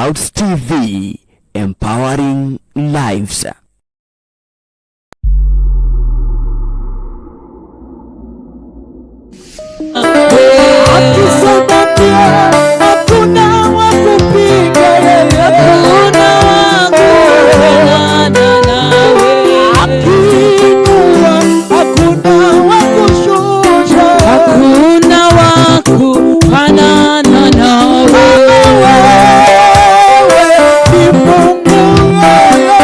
Clouds TV, empowering lives. Akisema ndio, hakuna wa kupinga yeye. Hakuna wa kufanana nawe. Akiinua, hakuna wa kushusha. Hakuna wa kufanana nawe. Wewe ni Mungu yeye.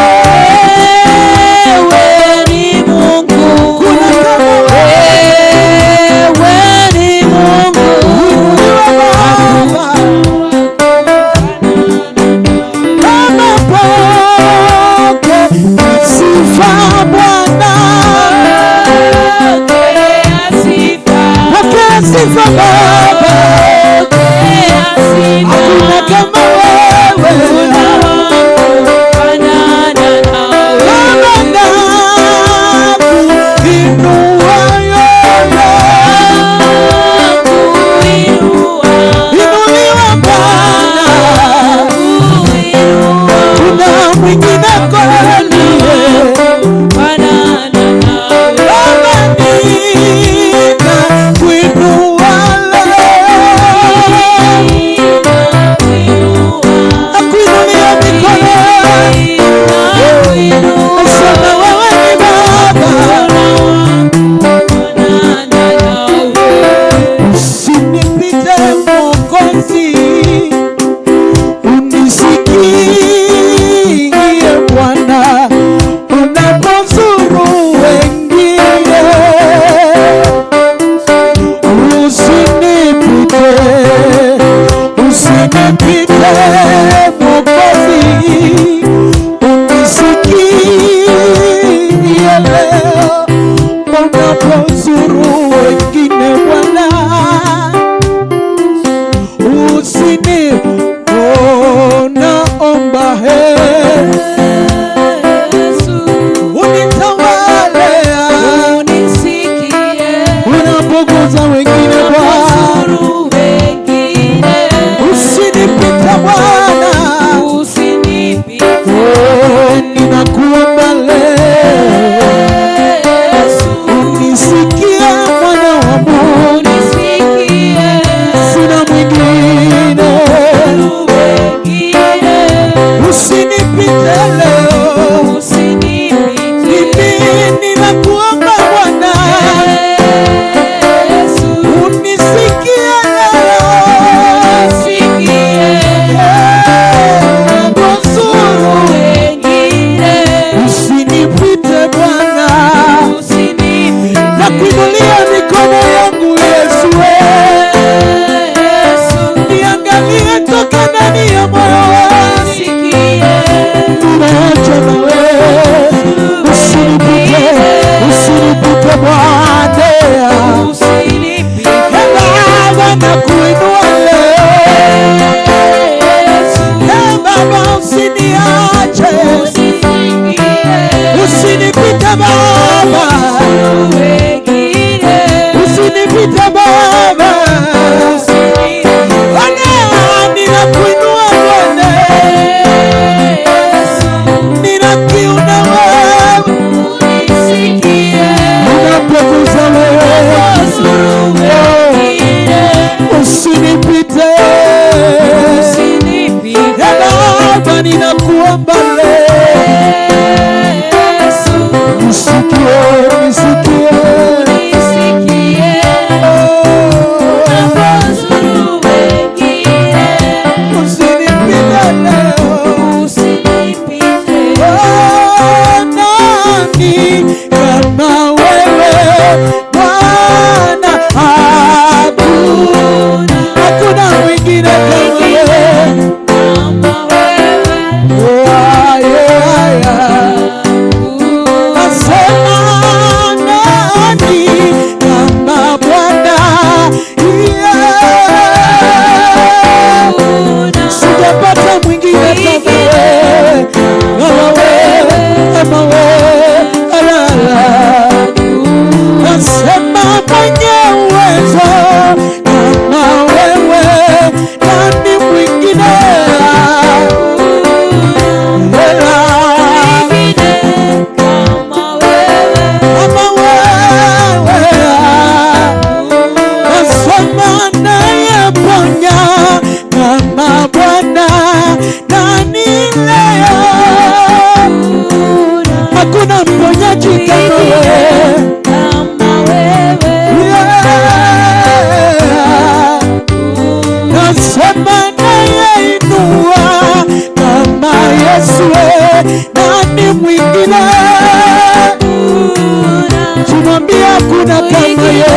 Hakuna kama yeye,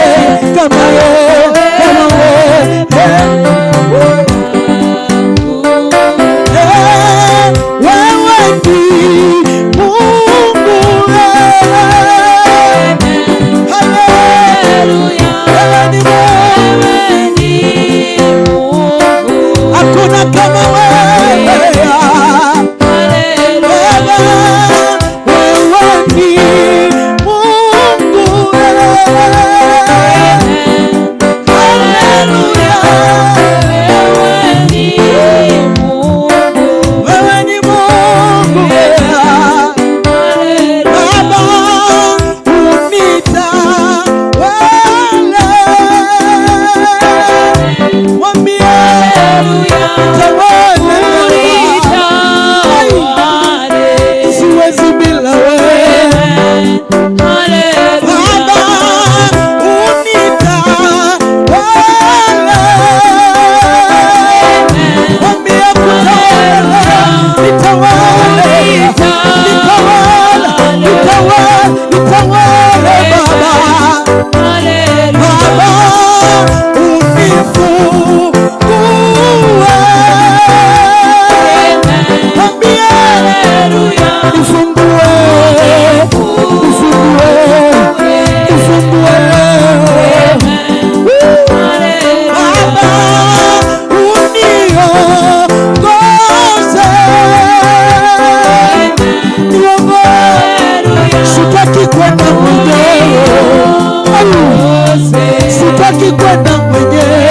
kama yeye, kama wewe. Eh, wewe ni Mungu. Eh. Haleluya. Wewe ni Mungu. Hakuna kama wewe. Baba, wewe ni Mungu. Haleluya. Wewe ni Mungu. Baba, unitawale. Mwambie, tawale. Siwezi bila wewe. Baba, unitawale. Mwambie kutawala, nitawale, nitawale, nitawale, nitawale Baba. Baba, unifungue. Mwambie, nifungue, nifungue, nifungue leo. Baba, uniongoze, niongoze. Sitaki kwenda mwenyewe, sitaki kwenda mwenyewe.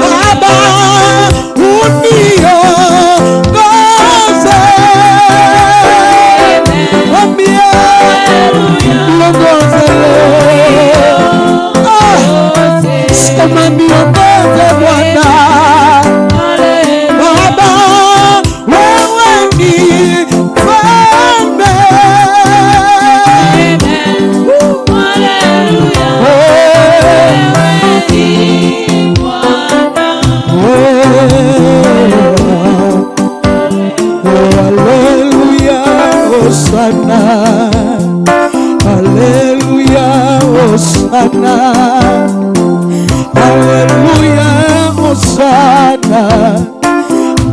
Baba, uniongoze. Mwambie, niongoze leo. Ah, sema niongoze Bwana. Baba, wewe ni mfalme. Oh, oh, oh, haleluya, hosana. Haleluya, hosana. Haleluya, hosana.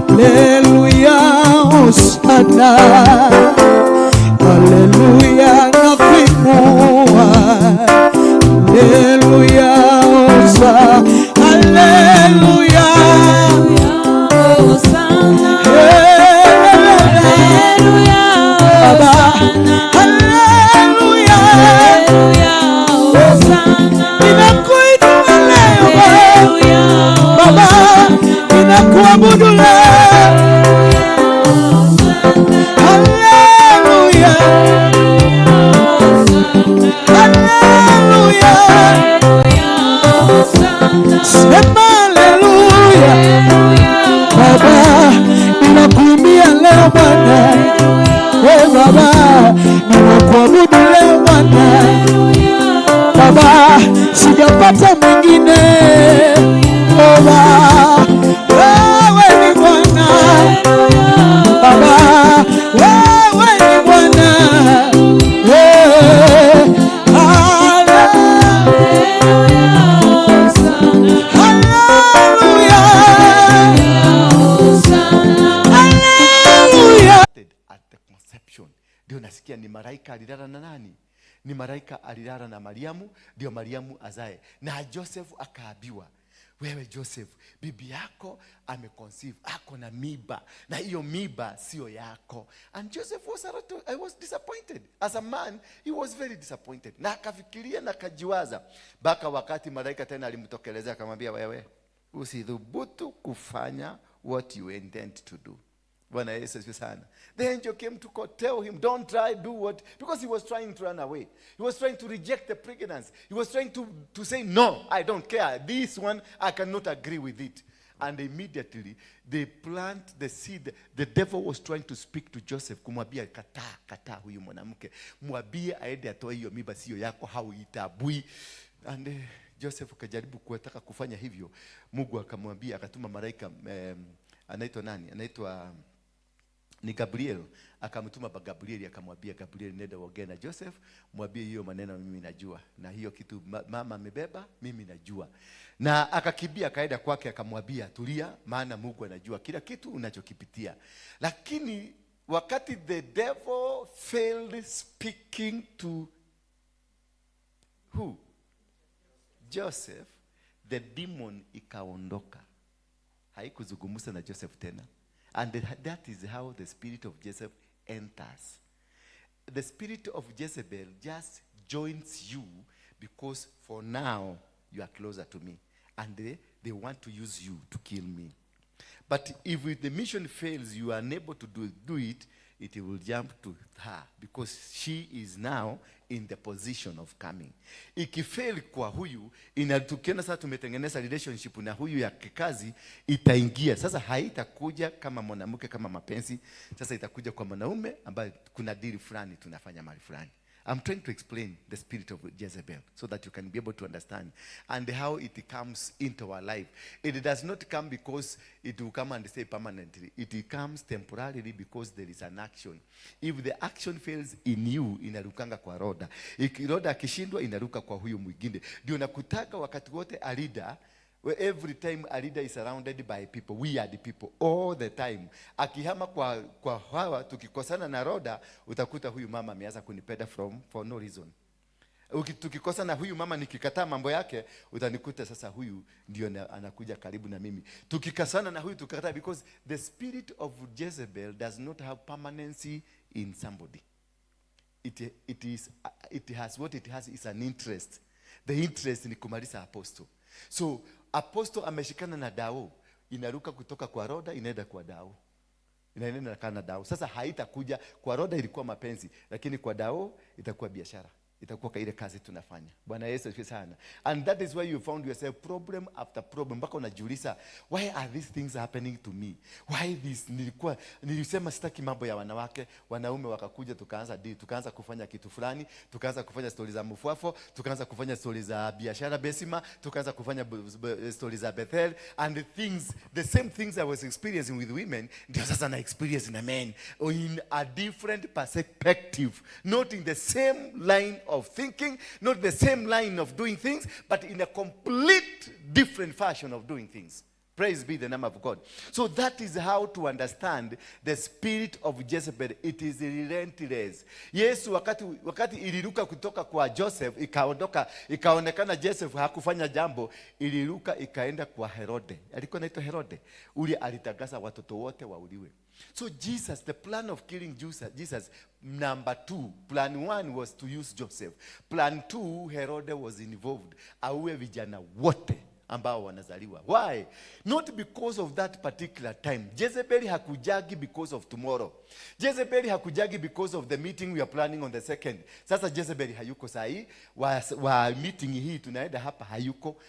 Haleluya, hosana. Haleluya, nakuinua. Haleluya, hosana. Haleluya. Baba. Haleluya. Ninakuinua leo Baba, ninakuabudu leo. Haleluya. Haleluya. Sema haleluya. Baba, ninakuimbia leo Bwana. Oh Baba, ninakuabudu leo Bwana. Baba, sijapata mwingine. Oh Baba, wewe ni Bwana. Baba, wewe ni Bwana. Eh, haleluya. Haleluya. At the conception. Ndio nasikia ni malaika alilala na nani? Ni malaika alilala na Mariamu, ndio Mariamu azae. Na Joseph akaambiwa, wewe Joseph, bibi yako ameconceive, ako na mimba, na hiyo mimba sio yako. And Joseph was a lot, I was disappointed. As a man, he was very disappointed. Na akafikiria na akajiwaza. Mpaka wakati malaika tena alimtokelezea akamwambia, wewe usidhubutu kufanya what you intend to do. Bwana Yesu asifiwe sana. The angel came to tell him, don't try, do what, because he was trying to run away. He was trying to reject the pregnancy. He was trying to say, no, I don't care. This one, I cannot agree with it. And immediately, they plant the seed. The devil was trying to speak to Joseph, kumwambia, kataa, kataa huyu mwanamke. Mwambie aende atoe hiyo mimba sio yako, hauitambui. And Joseph akajaribu kutaka kufanya hivyo. Mungu akamwambia, akatuma malaika, anaitwa nani? Anaitwa Ni Gabriel akamtuma Gabriel, akamwambia Gabriel, nenda uongee na Joseph, mwambie hiyo maneno mimi najua, na hiyo kitu mama amebeba mimi najua. Na akakimbia akaenda kwake akamwambia, tulia, maana Mungu anajua kila kitu unachokipitia. Lakini wakati the devil failed speaking to who? Joseph, the demon ikaondoka, haikuzungumza na Joseph tena. And that is how the spirit of Joseph enters. The spirit of Jezebel just joins you because for now you are closer to me and they want to use you to kill me. But if the mission fails, you are unable to do it, it will jump to her because she is now in the position of coming. Ikifail kwa huyu, tukiona sasa tumetengeneza relationship na huyu ya kikazi, itaingia. Sasa haitakuja kama mwanamke kama mapenzi, sasa itakuja kwa mwanaume ambaye kuna deal fulani tunafanya mahali fulani. I'm trying to explain the spirit of Jezebel so that you can be able to understand and how it comes into our life. It does not come because it will come and stay permanently. It comes temporarily because there is an action. If the action fails in you, inarukanga kwa Roda. Roda akishindwa, inaruka kwa huyu mwingine. Ndio nakutaka wakati wote a leader. Well, every time a leader is surrounded by people, we are the people all the time. Akihama kwa hawa, tukikosana na Roda, utakuta huyu mama ameanza kunipenda for no reason. Tukikosa na huyu mama nikikataa mambo yake, utanikuta sasa huyu ndio anakuja karibu na mimi. Tukikasana na huyu tukikataa, because the spirit of Jezebel does not have permanency in somebody. It has what it has is an interest. The interest ni kumaliza apostle. So apostle ameshikana na Dao, inaruka kutoka kwa Roda inaenda kwa Dao, inaenda kana Dao. Sasa haitakuja kwa Roda, ilikuwa mapenzi, lakini kwa Dao itakuwa biashara, itakuwa ile kazi tunafanya. Bwana Yesu asifiwe sana. And that is why you found yourself problem after problem, mpaka unajiuliza, why are these things happening to me? Why this? Nilisema sitaki mambo ya wanawake, wanaume wakakuja, tukaanza deal, tukaanza kufanya kitu fulani, tukaanza kufanya stori za mfuafo, tukaanza kufanya stori za biashara Besima, tukaanza kufanya stori za Bethel and the things, the same things I was experiencing with women ndio sasa na experience na men in a different perspective, not in the same line of thinking, not the same line of doing things, but in a complete different fashion of doing things. Praise be the name of God. So that is how to understand the spirit of Jezebel. It is relentless. Yesu wakati iliruka kutoka kwa Joseph, ikaondoka, ikaonekana Joseph hakufanya jambo, iliruka ikaenda kwa Herode. Alikuwa anaitwa Herode. Ule alitangaza watoto wote wauliwe. So Jesus, the plan of killing Jesus, number 2, plan 1 was to use Joseph. Plan 2, Herode was involved. Auwe vijana wote ambao wanazaliwa. Why? Not because of that particular time. Jezebel hakujagi because of tomorrow. Jezebel hakujagi because of the meeting we are planning on the 2nd. Sasa Jezebel hayuko sahi, wa meeting hii tunaenda hapa hayuko,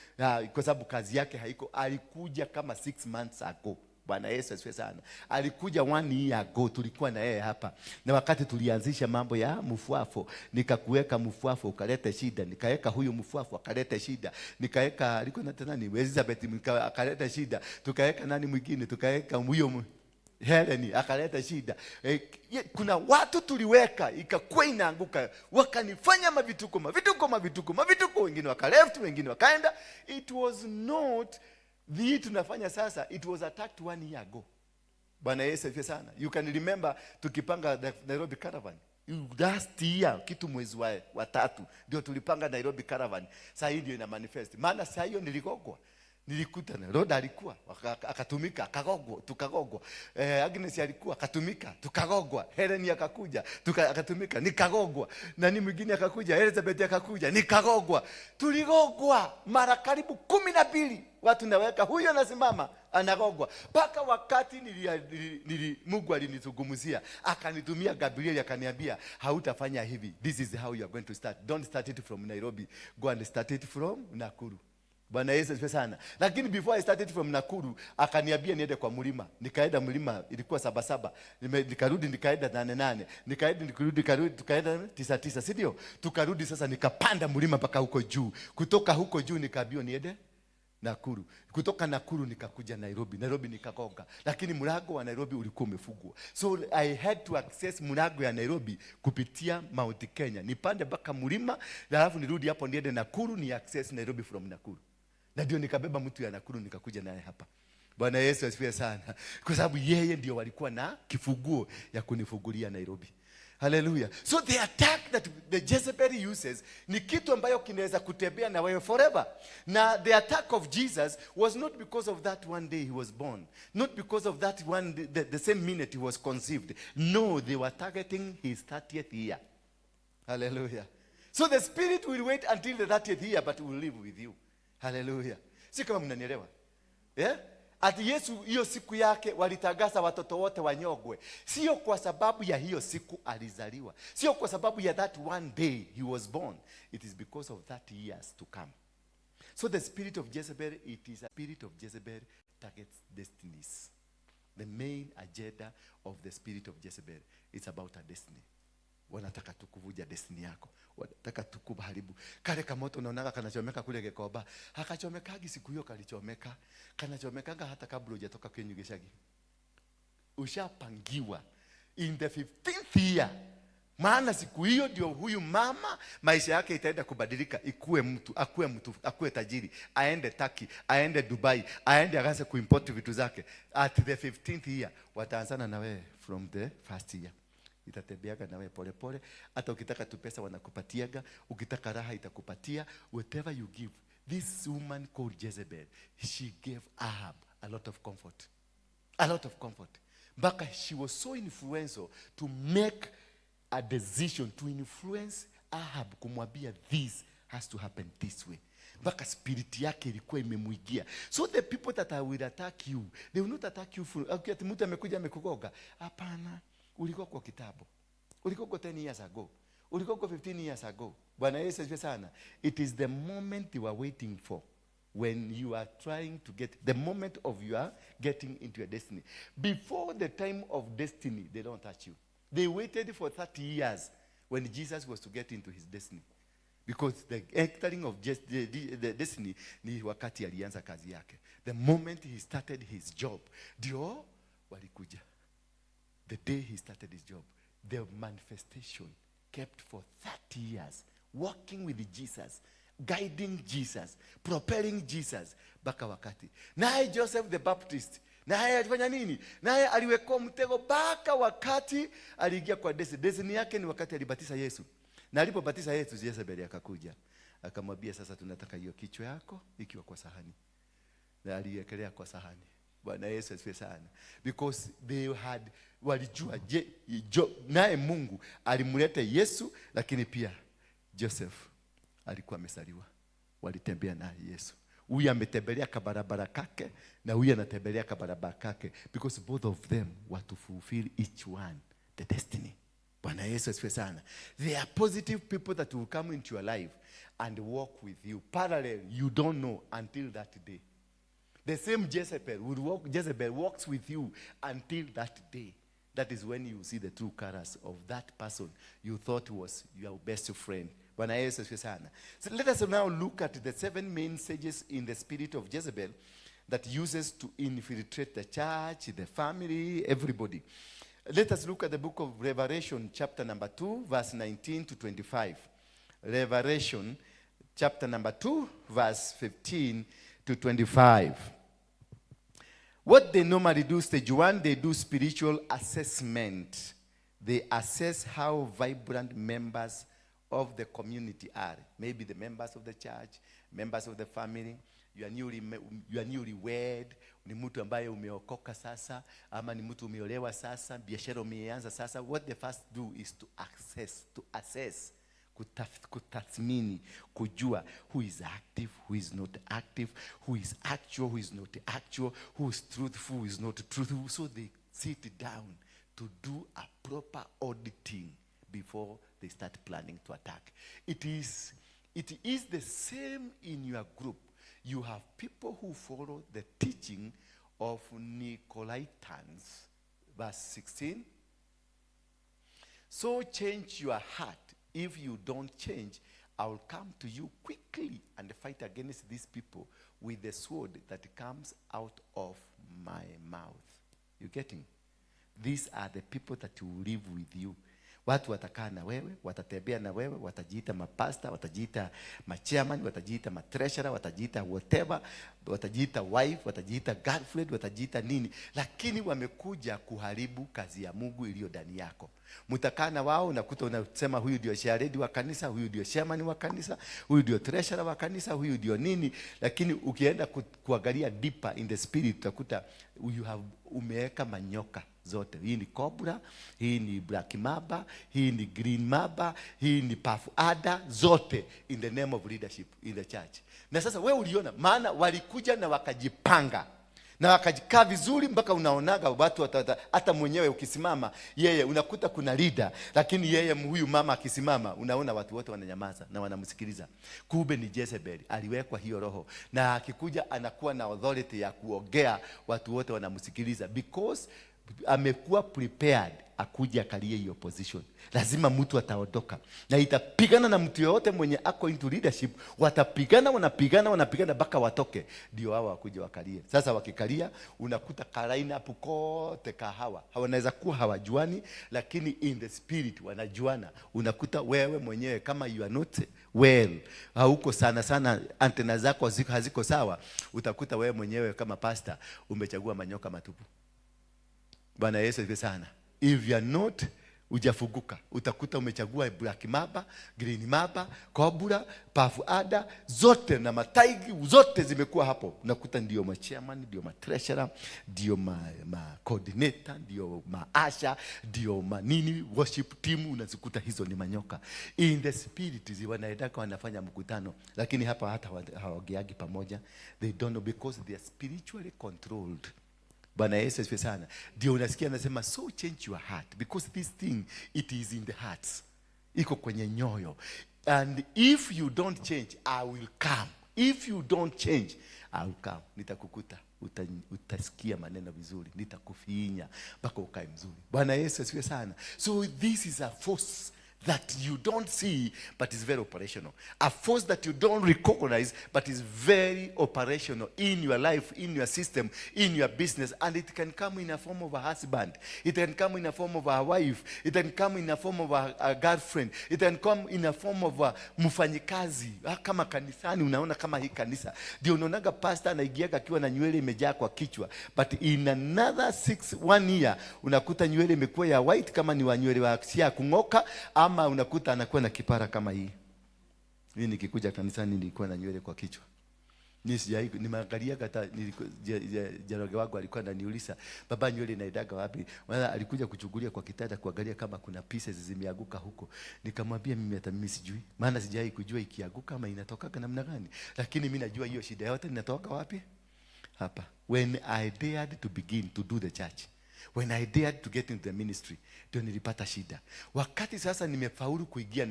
kwa sababu kazi yake haiko. Alikuja kama 6 months ago. Bwana Yesu asifiwe sana. Alikuja 1 year ago, tulikuwa na yeye hapa. Na wakati tulianzisha mambo ya mfuafo, nikakuweka mfuafo ukaleta shida, nikaweka huyu mfuafo akaleta shida, nikaweka alikuwa na tena ni Elizabeth akaleta shida, tukaweka nani mwingine, tukaweka huyo Helen akaleta shida. Kuna watu tuliweka ikakuwa inaanguka, wakanifanya mavituko, mavituko, mavituko, mavituko, wengine waka left, wengine wakaenda. It was not the tunafanya sasa, it was attacked 1 year ago. Bwana Yesu asifiwe sana. You can remember tukipanga the Nairobi Caravan last year, kitu mwezi wa 3 ndio tulipanga Nairobi Caravan. Sasa hii ndio ina manifest. Maana sasa hiyo niligogwa. Nilikuta na Roda alikuwa akatumika, akagogwa, tukagogwa. Agnes alikuwa akatumika, tukagogwa. Helen akakuja, akatumika, nikagogwa. Nani mwingine akakuja, Elizabeth akakuja, nikagogwa. Tuligogwa mara karibu 12. Watu naweka huyo anasimama anagogwa. Mpaka wakati Mungu alinizungumzia, akanitumia Gabriel akaniambia hautafanya hivi. This is how you are going to start. Don't start it from Nairobi. Go and start it from Nakuru. Bwana Yesu asifiwe sana. Lakini before I started from Nakuru, akaniambia niende kwa mlima. Nikaenda mlima, ilikuwa 7-7. Nikarudi nikaenda 8-8. Nikaenda nikarudi, nikarudi tukaenda 9-9, si ndio? Tukarudi sasa nikapanda mlima mpaka huko juu. Kutoka huko juu nikaambiwa niende Nakuru. Kutoka Nakuru nikakuja Nairobi. Nairobi nikagonga, lakini mlango wa Nairobi ulikuwa umefungwa, so I had to access mlango ya Nairobi kupitia Mount Kenya, nipande mpaka mlima, alafu nirudi hapo niende Nakuru, ni access Nairobi from Nakuru. Na ndio nikabeba mtu ya Nakuru nikakuja naye hapa. Bwana Yesu asifiwe sana, kwa sababu yeye ndio walikuwa na kifunguo ya kunifungulia Nairobi. Haleluya. So the attack that the Jezebel uses ni kitu ambayo kinaweza kutembea na wewe forever. Na the attack of Jesus was not because of that one day he was born, not because of that one day, the same minute he was conceived. No, they were targeting his 30th year. Hallelujah. So the spirit will wait until the 30th year, but will live with you. Hallelujah. Si kama mnanielewa? Yeah? Ati Yesu hiyo siku yake walitangaza watoto wote wanyongwe. Sio kwa sababu ya hiyo siku alizaliwa. Sio kwa sababu ya that one day he was born. It is because of 30 years to come. So the spirit of Jezebel, it is a spirit of Jezebel targets destinies. The main agenda of the spirit of Jezebel is about a destiny. Wanataka tu kuvuja destiny yako, wanataka tu kuharibu. Kale kamoto unaonaga kanachomeka kule Gikomba, hakachomekagi siku hiyo kalichomeka, kanachomekanga hata kabla hujatoka kwenye gicagi. Ushapangiwa in the 15th year, maana siku hiyo ndio huyu mama maisha yake itaenda kubadilika, ikuwe mtu, akuwe mtu, akuwe tajiri, aende Turkey, aende Dubai, aende aanze kuimport vitu zake. At the 15th year wataanzana na wewe from the first year, itatembeaga na wewe polepole. Hata ukitaka tu pesa wanakupatiaga, ukitaka raha itakupatia, whatever you give. This woman called Jezebel, she gave Ahab a lot of comfort, a lot of comfort, mpaka she was so influential to make a decision to influence Ahab kumwambia this has to happen this way, mpaka spirit yake ilikuwa imemuingia. So the people that I will attack you, they will not attack you for okay, ati mtu amekuja amekugonga. Hapana, ulikuwa kwa kitabu, ulikuwa kwa 10 years ago, ulikuwa kwa 15 years ago. Bwana Yesu asifiwe sana. It is the moment you are waiting for, when you are trying to get the moment of your getting into your destiny. Before the time of destiny, they don't touch you. They waited for 30 years when Jesus was to get into his destiny, because the entering of just the destiny ni wakati alianza kazi yake. The moment he started his job ndio walikuja. The day he started his job, the manifestation kept for 30 years, walking with Jesus, guiding Jesus, propelling Jesus mpaka wakati. Naye Joseph the Baptist, naye alifanya nini? Naye aliwekwa mtego mpaka wakati aliingia kwa destiny. Destiny yake ni wakati alibatiza Yesu. Na alipobatiza Yesu, Jezebel akakuja. Akamwambia, sasa tunataka hiyo kichwa yako ikiwa kwa sahani. Na aliwekelea kwa sahani. Bwana Yesu asifiwe sana. Because they had, walijua naye Mungu alimleta Yesu, lakini pia Joseph alikuwa amezaliwa. Walitembea naye Yesu. Huyu ametembelea kabarabara kake na huyu anatembelea kabarabara kake, because both of them were to fulfill each one the destiny. Bwana Yesu asifiwe sana. There are positive people that will come into your life and walk with you parallel. You don't know until that day. The same Jezebel will walk, Jezebel walks with you until that day. That is when you see the true colors of that person you thought was your best friend. Bwana Yesu asifiwe sana. So let us now look at the seven main stages in the spirit of Jezebel that uses to infiltrate the church, the family, everybody. Let us look at the book of Revelation, chapter number 2, verse 19 to 25. Revelation, chapter number 2, verse 15 to 25. What they normally do, stage 1, they do spiritual assessment. They assess how vibrant members of the community are. Maybe the members of the church, members of the family. You are newly wed, ni mtu ambaye umeokoka sasa, ama ni mtu umeolewa sasa, biashara umeanza sasa. What they first do is to assess, kutathmini, kujua who is active, who is not active, who is actual, who is not actual, who is truthful, who is not truthful. So they sit down to do a proper auditing before they start planning to attack. It is the same in your group. You have people who follow the teaching of Nicolaitans. Verse 16. So change your heart. If you don't change, I will come to you quickly and fight against these people with the sword that comes out of my mouth. You getting? These are the people that will live with you. Watu watakaa na wewe, watatembea na wewe, watajiita mapasta, watajiita machairman, watajiita matreasurer, watajiita whatever, watajiita wife, watajiita girlfriend, watajiita nini, lakini wamekuja kuharibu kazi ya Mungu iliyo ndani yako. Mtakaa na wao, unakuta unasema huyu ndio chairlady wa kanisa, huyu ndio chairman wa kanisa, huyu ndio treasurer wa kanisa, huyu ndio nini, lakini ukienda kuangalia deeper in the spirit utakuta you have umeweka manyoka zote. Hii ni cobra, hii ni black mamba, hii ni green mamba, hii ni puff adder, zote in the name of leadership in the church. Na sasa wewe uliona, maana walikuja na wakajipanga na wakajikaa vizuri mpaka unaonaga watu hata mwenyewe ukisimama, yeye unakuta kuna leader, lakini yeye huyu mama akisimama, unaona watu wote wananyamaza na wanamsikiliza. Kumbe ni Jezebel aliwekwa hiyo roho, na akikuja anakuwa na authority ya kuongea, watu wote wanamsikiliza because amekuwa prepared akuja akalie hiyo position. Lazima mtu ataondoka na itapigana na mtu yoyote mwenye ako into leadership, watapigana, wanapigana, wanapigana mpaka watoke, ndio hao wakuja wakalie. Sasa wakikalia, unakuta ka line up kote kahawa, wanaweza kuwa hawajuani, lakini in the spirit wanajuana. Unakuta wewe mwenyewe kama you are not well, hauko sana sana, antena zako haziko sawa, utakuta wewe mwenyewe kama pastor umechagua manyoka matupu. Bwana Yesu asifiwe sana. If you are not hujafunguka, utakuta umechagua black mamba, green mamba, cobra, puff adder zote na mataigi zote zimekuwa hapo. Unakuta ndio ma chairman, ndio ma treasurer, ndio ma coordinator, ndio ma usher, ndio manini worship team, unazikuta hizo ni manyoka. In the spirit wanaendaka wanafanya mkutano, lakini hapa hata hawaongeagi pamoja. They don't know because they are spiritually controlled. Bwana Yesu asifiwe sana. Ndio unasikia anasema, "So change your heart," because this thing, it is in the hearts. Iko kwenye nyoyo. And if you don't change, I will come. If you don't change, I will come. Nitakukuta. Utasikia maneno vizuri. Nitakufinya mpaka ukae mzuri. Bwana Yesu asifiwe sana. So this is a force that you don't see but is very operational. A force that you don't recognize but is very operational in your life, in your system, in your business. And it can come in a form of a husband. It can come in a form of a wife. It can come in a form of a girlfriend. It can come in a form of a mfanyikazi. Ah, kama kanisani unaona kama hii kanisa. Ndio unaonaga pastor anaingiaga akiwa na nywele imejaa kwa kichwa. But in another 6, one year unakuta nywele imekuwa ya white kama ni wa nywele wa sia kung'oka, ama unakuta anakuwa na kipara kama hii. Mimi nikikuja kanisani nilikuwa na nywele kwa kichwa. Mimi sijai nimeangalia hata Njoroge wangu alikuwa ananiuliza, "Baba, nywele inaendaga wapi?" Maana alikuja kuchungulia kwa kitanda kuangalia kama kuna pieces zimeanguka huko. Nikamwambia mimi hata mimi sijui. Maana sijai kujua ikianguka ama inatoka namna gani. Lakini mimi najua hiyo shida yote inatoka wapi? Hapa. When I dared to begin to do the church, when I dared to get into the ministry, ndio nilipata shida. Wakati sasa nimefaulu kuingia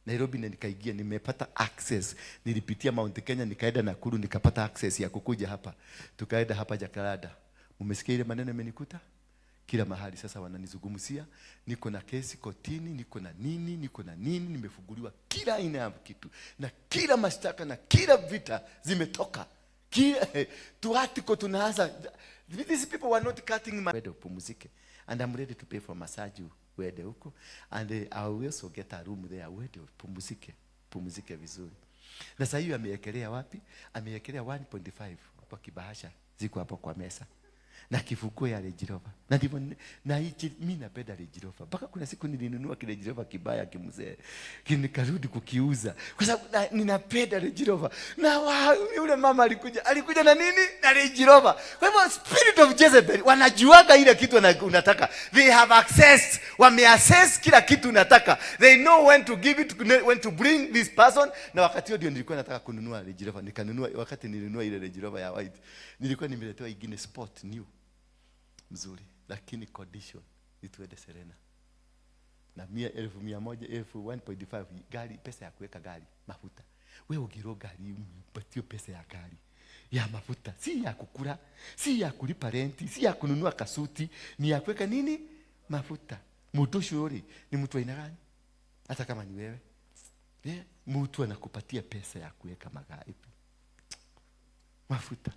Nairobi na nikaingia, nimepata access. Nilipitia Mount Kenya, nikaenda Nakuru, nikapata access ya kukuja hapa. Tukaenda hapa Jacaranda. Mumesikia ile maneno imenikuta? Kila mahali sasa wananizungumzia, niko na kesi kotini, niko na nini, niko na nini, nimefunguliwa kila aina ya kitu na kila mashtaka na kila vita zimetoka. Kila tuatiko tunaanza. These people were not cutting my. Uende upumzike. And I'm ready to pay for massage uende huko. And I will also get a room there. Uende upumzike. Pumzike vizuri. Na sasa hiyo amewekelea wapi? Amewekelea 1.5 kwa kibahasha. Ziko hapo kwa meza. Na kifunguo ya Range Rover. Na ndivyo na hichi mimi napenda Range Rover. Mpaka kuna siku nilinunua kile Range Rover kibaya kimzee. Nikarudi kukiuza. Kwa sababu ninapenda Range Rover. Na yule mama alikuja na nini? Na Range Rover. Kwa hivyo spirit of Jezebel wanajuaga ile kitu unataka. They have access. Wameaccess kila kitu unataka. They know when to give it, when to bring this person. Na wakati huo ndio nilikuwa nataka kununua Range Rover. Nikanunua, wakati nilinunua ile Range Rover ya white. Nilikuwa nimeletewa ingine sport new mzuri, lakini condition ni tuende Serena na mia elfu mia moja elfu 1.5 gari, pesa ya kuweka gari mafuta. We ugiro gari upatie pesa ya gari ya mafuta, si ya kukula, si ya kulipa renti, si ya kununua kasuti, ni ya kuweka nini, mafuta. Mtu ũcio rĩ ni mtu aina gani? Hata kama ni wewe, yeah. Mtu anakupatia pesa ya kuweka magari mafuta,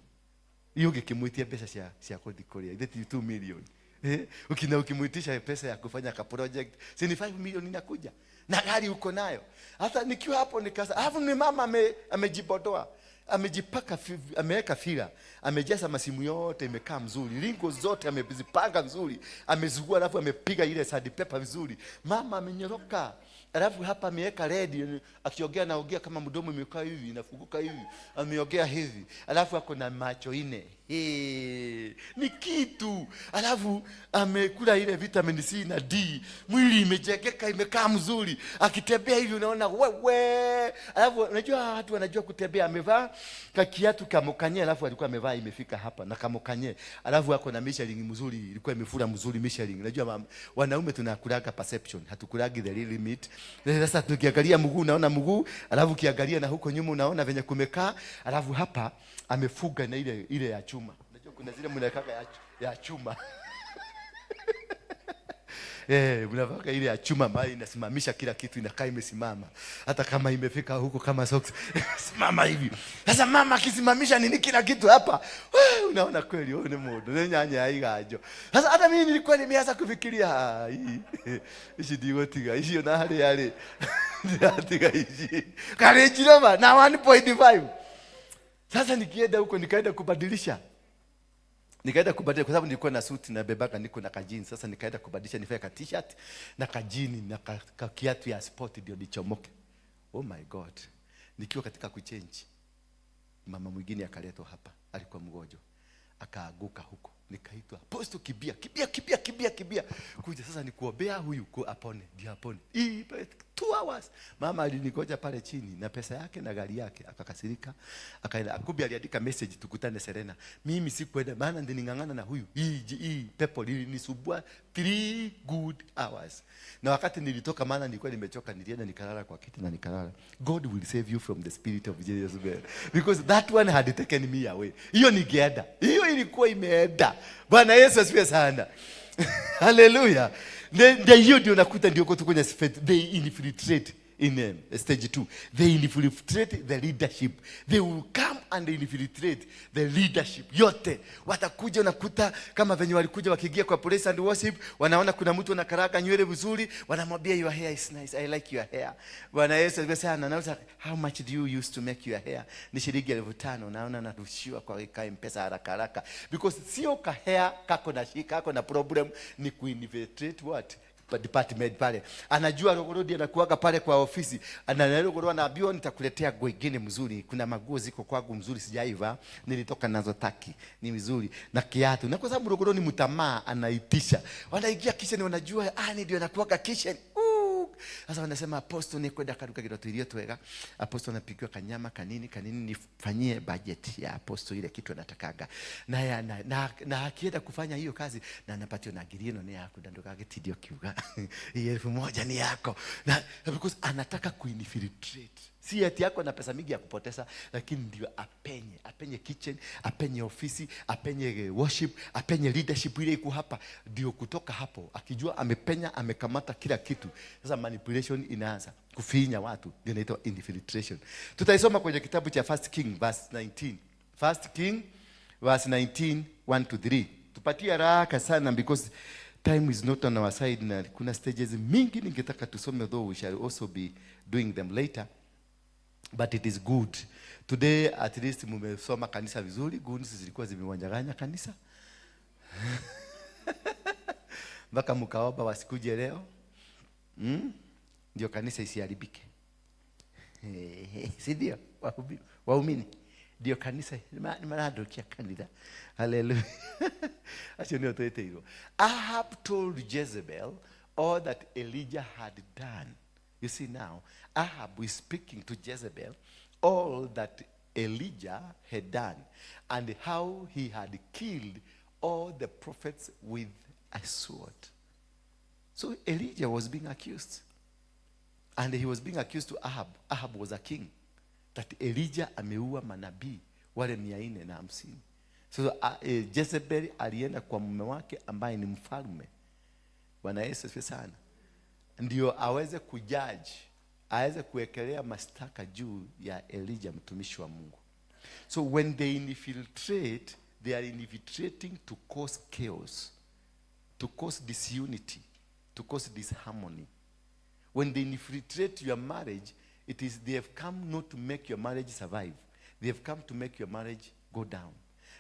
hiyo ukimwitia pesa cia kuthi kuria ithe ti 2 million, eh? Ukina ukimwitisha pesa ya kufanya ka project, si ni 5 million inakuja na gari uko nayo. Hata nikiwa hapo nikasa, alafu ni mama amejibodoa, amejipaka, ameweka fila, amejaza masimu yote, imekaa mzuri, ringo zote amezipanga vizuri, amezugua, alafu amepiga ile sandpaper vizuri, mama amenyoroka. Alafu hapa ameweka red, akiongea naongea kama mdomo imekaa hivi, inafunguka hivi, ameongea hivi, alafu ako na macho ine. Hey, ni kitu. Alafu amekula ile vitamin C na D, mwili imejengeka, imekaa mzuri, akitembea hivi unaona wewe. Alafu unajua watu wanajua kutembea, amevaa kakiatu kamokanye, alafu alikuwa amevaa imefika hapa na kamokanye, alafu ako na Michelin mzuri, ilikuwa imefura mzuri Michelin. Unajua wanaume tunakulaga perception, hatukulagi the real meat. Sasa tukiangalia mguu unaona mguu, alafu ukiangalia na huko nyuma unaona venye kumekaa, alafu hapa amefuga na ile ile ya chuma. Unajua kuna zile mnawekaga ya chuma. Eh, mnavaka ile ya chuma ambayo inasimamisha kila kitu, inakaa imesimama. Hata kama imefika huko kama socks, simama hivi. Sasa mama akisimamisha nini kila kitu hapa, wewe unaona kweli wewe ni mundu, ni nyanya ya iganjo. Sasa hata mimi nilikuwa nimeanza kufikiria, "Ah, hii ici ndigũtiga icio na harĩa rĩ ndĩratiga ici Range Rover na 1.5." Sasa nikienda huko nikaenda kubadilisha kwa sababu nilikuwa na suti na bebaga niko na kajini. Sasa nikaenda kubadilisha nivae ka t-shirt na kajini na ka kiatu ya sport ndio nichomoke. Oh my God, nikiwa katika kuchange, mama mwingine akaletwa hapa, alikuwa mgonjwa, akaaguka huko, nikaitwa, "Apostle, kibia, kibia, kibia, kibia, kibia, kuja." Sasa nikuombea huyu apone, ndio apone. Hii 2 hours mama alingoja pale chini na pesa yake na gari yake, akakasirika, akaenda. Kumbe aliandika message, "Tukutane Serena." Mimi sikuenda, maana niling'ang'ana na huyu. Hii pepo lilinisumbua 3 good hours, na wakati nilitoka, maana nilikuwa nimechoka, nilienda nikalala kwa kiti na nikalala. God will save you from the spirit of Jezebel, because that one had taken me away. Hiyo ningeenda, hiyo ilikuwa imeenda. Bwana Yesu asifiwe sana. Haleluya. Ndio hiyo ndio nakuta ndio kwetu kwenye they infiltrate in stage 2. They infiltrate the leadership. They will come and infiltrate the leadership yote. Watakuja, unakuta kama venye walikuja wakiingia kwa praise and worship, wanaona kuna mtu anakaraga nywele vizuri, wanamwambia, "Your hair is nice, I like your hair." Bwana Yesu asifiwe sana. Nauza, "How much do you use to make your hair?" "Ni shilingi 5,000." Naona narushiwa kwa ka M-Pesa haraka haraka, because sio ka hair kako na shika kako na problem, ni kuinfiltrate what department pale. Anajua Rogorodi anakuaga pale kwa ofisi, ana Rogoro anaambiwa, "Nitakuletea nguo ingine mzuri, kuna maguo ziko kwangu mzuri sijaiva, nilitoka nazo Taki, ni mzuri na kiatu." Na kwa sababu Rogoro ni mtamaa, anaitisha. Wanaingia kitchen, wanajua, ah, ni ndio anakuaga kitchen. Ooh. Sasa wanasema, "Apostle ni kwenda karuka kidoto irio twega, apostle anapikiwa kanyama kanini kanini, nifanyie budget ya apostle ile kitu anatakaga." Na akienda kufanya hiyo kazi na anapatiwa na ngiri ĩno nĩ yaku na ndũgagĩtindio kiuga, hii 1,000 ni yako, na because anataka kuinfiltrate. Si ati yako na pesa mingi ya kupoteza, lakini ndio apenye, apenye kitchen, apenye ofisi, apenye worship, apenye leadership ile iko hapa. Ndio kutoka hapo akijua amepenya, amekamata kila kitu, sasa manipulation inaanza kufinya watu, ndio inaitwa infiltration. Tutaisoma kwenye kitabu cha First King verse 19, First King verse 19 1 to 3. Tupatie haraka sana because time is not on our side na kuna stages mingi ningetaka tusome, though we shall also be doing them later, but it is good today at least mumesoma kanisa vizuri. Goons zilikuwa zimewanyang'anya kanisa mpaka mkaomba wasikuje leo, Ndio kanisa isiharibike, si ndio? Waumini ndio kanisa nĩ marandukia kanitha. Haleluya. Acio nĩo twĩtĩirwo. Ahab told Jezebel all that Elijah had done. You see, now Ahab is speaking to Jezebel all that Elijah had done and how he had killed all the prophets with a sword. So Elijah was being accused, and he was being accused to Ahab. Ahab was a king. That Elijah ameua manabii wale 450. So Jezebel alienda kwa mume wake ambaye ni mfalme. Bwana Yesu asifiwe sana. Ndio aweze kujudge Aweze kuwekelea mashtaka juu ya Elijah mtumishi wa Mungu. So when they infiltrate, they are infiltrating to cause chaos, to cause disunity, to cause disharmony. When they infiltrate your marriage, it is they have come not to make your marriage survive. They have come to make your marriage go down.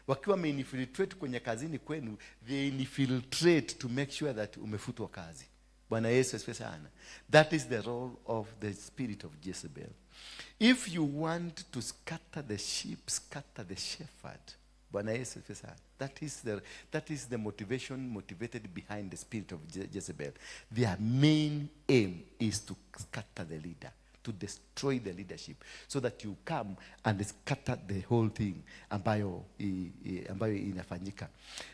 Wakiwa wameinfiltrate kwenye kazini kwenu, they infiltrate to make sure that umefutwa kazi. Bwana Yesu asifiwe sana. That is the role of the spirit of Jezebel. If you want to scatter the sheep, scatter the shepherd. Bwana Yesu asifiwe sana. That is the motivation motivated behind the spirit of Jezebel. Their main aim is to scatter the leader, to destroy the leadership, so that you come and scatter the whole thing ambayo inafanyika.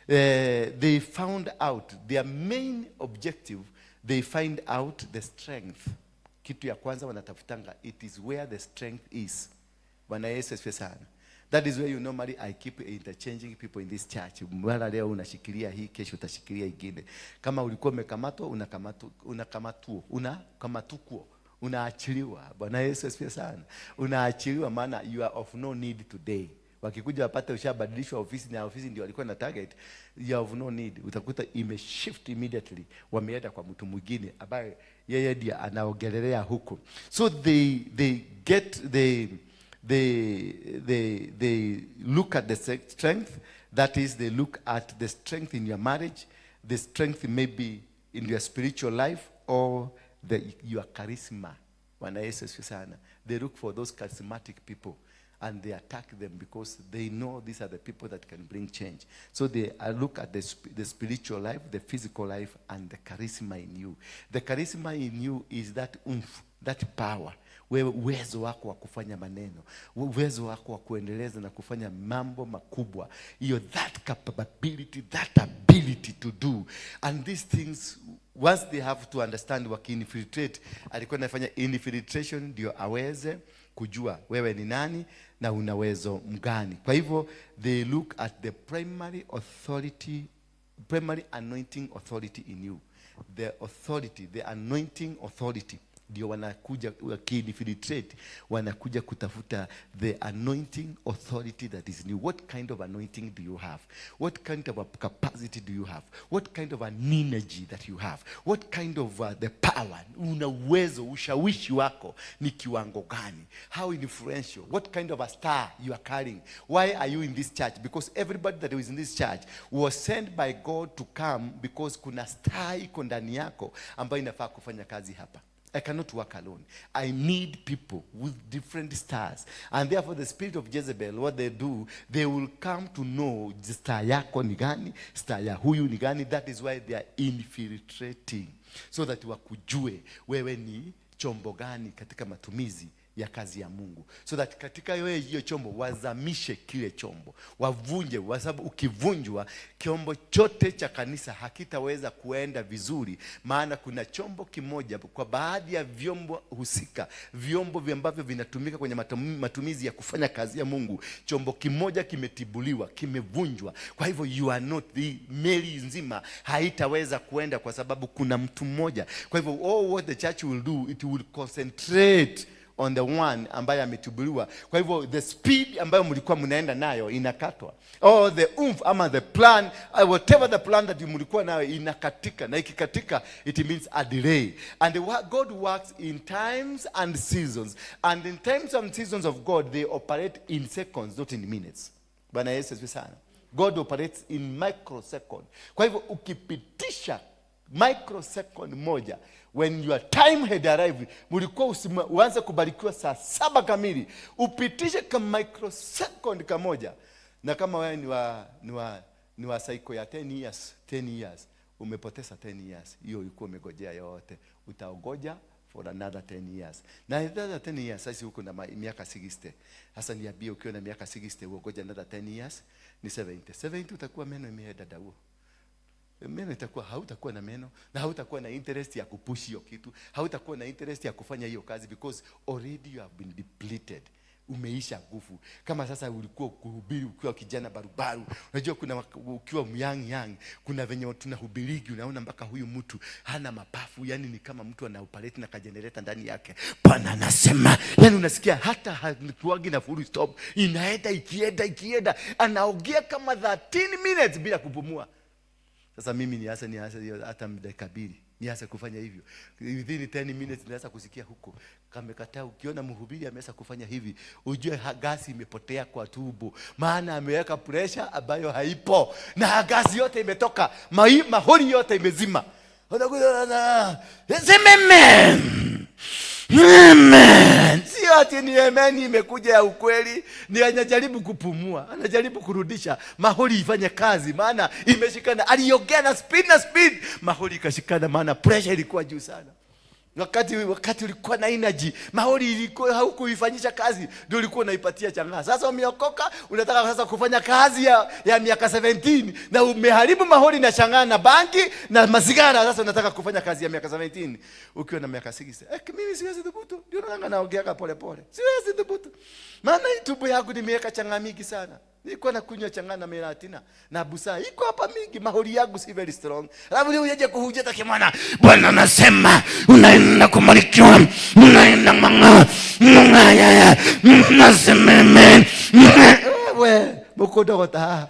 They found out their main objective, they find out the strength. Kitu ya kwanza wanatafutanga, it is where the strength is. Bwana Yesu asifiwe sana. That is where you normally I keep interchanging people in this church. Mara leo unashikilia hii, kesho utashikilia ingine. Kama ulikuwa umekamatwa, unakamatwa, unakamatwa, unakamatwa, unaachiliwa. Bwana Yesu asifiwe sana. Unaachiliwa maana you are of no need today. Wakikuja wapate ushabadilishwa ofisi na ofisi ndio walikuwa na target, you have no need. Utakuta imeshift immediately, wameenda kwa mtu mwingine ambaye yeye ndiye anaongelelea huko. So they get they look at the strength. That is, they look at the strength in your marriage, the strength maybe in your spiritual life, or your charisma. Bwana Yesu asifiwe sana. They look for those charismatic people and they attack them because they know these are the people that can bring change. So they look at the spiritual life, the physical life, and the charisma in you. The charisma in you is that oomph, that power. Wewe uwezo wako wa kufanya maneno, uwezo wako wa kuendeleza na kufanya mambo makubwa, hiyo that capability, that ability to do. And these things, once they have to understand, wakiinfiltrate, alikuwa anafanya infiltration ndio aweze kujua wewe ni nani na una uwezo mgani. Kwa hivyo they look at the primary authority, primary anointing authority in you, the authority, the anointing authority. Ndio wanakuja wakiinfiltrate, wanakuja kutafuta the anointing authority that is new. What kind of anointing do you have? What kind of a capacity do you have? What kind of an energy that you have? What kind of the power, una uwezo, ushawishi wako ni kiwango gani? How influential? What kind of a star you are carrying? Why are you in this church? Because everybody that was in this church was sent by God to come because kuna star iko ndani yako ambayo inafaa kufanya kazi hapa. I cannot work alone. I need people with different stars. And therefore, the spirit of Jezebel, what they do, they will come to know star yako ni gani, star ya huyu ni gani. That is why they are infiltrating. So that wakujue wewe ni chombo gani katika matumizi ya kazi ya Mungu. So that katika wewe hiyo chombo wazamishe kile chombo, wavunje, kwa sababu ukivunjwa chombo chote cha kanisa hakitaweza kuenda vizuri, maana kuna chombo kimoja kwa baadhi ya vyombo husika, vyombo ambavyo vinatumika kwenye matumizi ya kufanya kazi ya Mungu, chombo kimoja kimetibuliwa, kimevunjwa. Kwa hivyo you are not the meli nzima haitaweza kuenda kwa sababu kuna mtu mmoja. Kwa hivyo all what the church will do, it will concentrate on the one ambaye ametubuliwa. Kwa hivyo the speed ambayo mlikuwa mnaenda nayo inakatwa, or the oomph ama the plan, whatever the plan that you mlikuwa nayo inakatika, na ikikatika it means a delay. And God works in times and seasons, and in times and seasons of God they operate in seconds, not in minutes. Bwana Yesu asifiwe sana. God operates in microsecond. Kwa hivyo ukipitisha microsecond moja, when your time had arrived, mlikuwa uanze kubarikiwa saa 7 kamili, upitishe ka microsecond kamoja, na kama wewe ni wa cycle ya 10 years, 10 years, umepoteza 10 years. Hiyo ulikuwa umegojea yote, utaogoja for another 10 years, na another 10 years sasa uko na miaka 60. Sasa niambie, ukiwa na miaka 60 uogoja another 10 years ni 70. 70 utakuwa meno imeenda dawo, meno itakuwa, hautakuwa na meno na hautakuwa na interest ya kupush hiyo kitu, hautakuwa na interest ya kufanya hiyo kazi because already you have been depleted. Umeisha nguvu. Kama sasa ulikuwa kuhubiri ukiwa kijana barubaru, unajua kuna ukiwa young young, kuna venye tunahubirigi, unaona mpaka huyu mtu hana mapafu, yani ni kama mtu ana operate na kajenereta ndani yake. Bwana anasema, yani unasikia hata hakuagi na full stop, inaenda ikienda ikienda, anaongea kama 13 minutes bila kupumua. Sasa mimi nianze hiyo hata dakika 2, nianze kufanya hivyo, within 10 minutes naweza kusikia huko kamekataa. Ukiona mhubiri ameweza kufanya hivi, ujue gasi imepotea kwa tumbo, maana ameweka pressure ambayo haipo na gasi yote imetoka, mahori yote imezima. Unakuja sema amen. Amen. Sio ati ni amen imekuja ya ukweli, ni anajaribu kupumua, anajaribu kurudisha mahori ifanye kazi, maana imeshikana. Aliongea na speed na speed, mahori ikashikana, maana pressure ilikuwa juu sana. Wakati ulikuwa na energy, mahori ilikuwa haukuifanyisha kazi, ndio ulikuwa unaipatia chang'aa. Sasa umeokoka, unataka sasa kufanya kazi ya miaka 17 na umeharibu mahori na chang'aa na bangi na masigara. Sasa unataka kufanya kazi ya miaka 17 ukiwa na miaka 60. Mimi siwezi dhubutu. Ndio naona naongeaga pole pole. Siwezi dhubutu. Maana hii tumbo yangu nimeweka chang'aa mingi sana. Nilikuwa nakunywa chang'aa na melatina na busaa. Iko hapa mingi, mahori yangu si very strong. Alafu leo ujeje kuhuja takimwana. Bwana anasema unaenda kubarikiwa, unaenda manga, manga, nasema amen. We, mukundogota haha.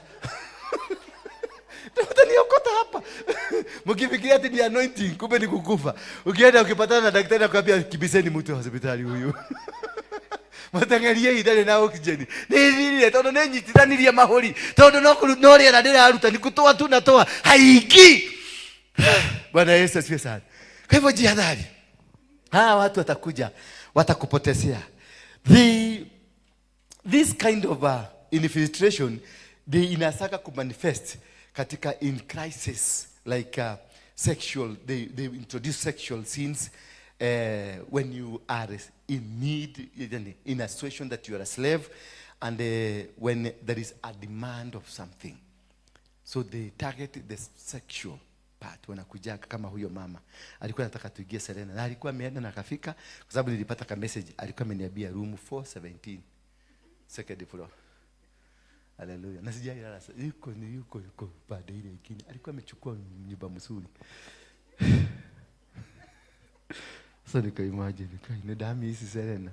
Utaniokota hapa. Mkifikiria ati ni anointing, kumbe ni kukufa. Ukienda ukipatana na daktari akwambia kimbizeni mtu hospitali huyu. Mateng'erie itarĩ na oxygen. Nĩ thirire tondũ nĩ nyitithanirie mahũri. Tondũ no rĩera ndĩraruta ni kutoa tu natoa. Haingii. Bwana Yesu asifiwe sana. Kwa hivyo jihadhari. Hawa watu watakuja, watakupotezea. This kind of infiltration, they inasaka kumanifest katika in crisis like sexual, they introduce sexual sins when you are in need, in a situation that you are a slave, and when there is a demand of something. So they target the sexual part. Wanakuja kama huyo mama alikuwa anataka tuingie Serena, na alikuwa ameenda na akafika, kwa sababu nilipata ka message, alikuwa ameniambia room 417, second floor. Haleluya. Na sijailala yuko ni yuko pande ile ingine. Alikuwa amechukua nyumba mzuri. So nikaimagine, nikai ndamiss Serena.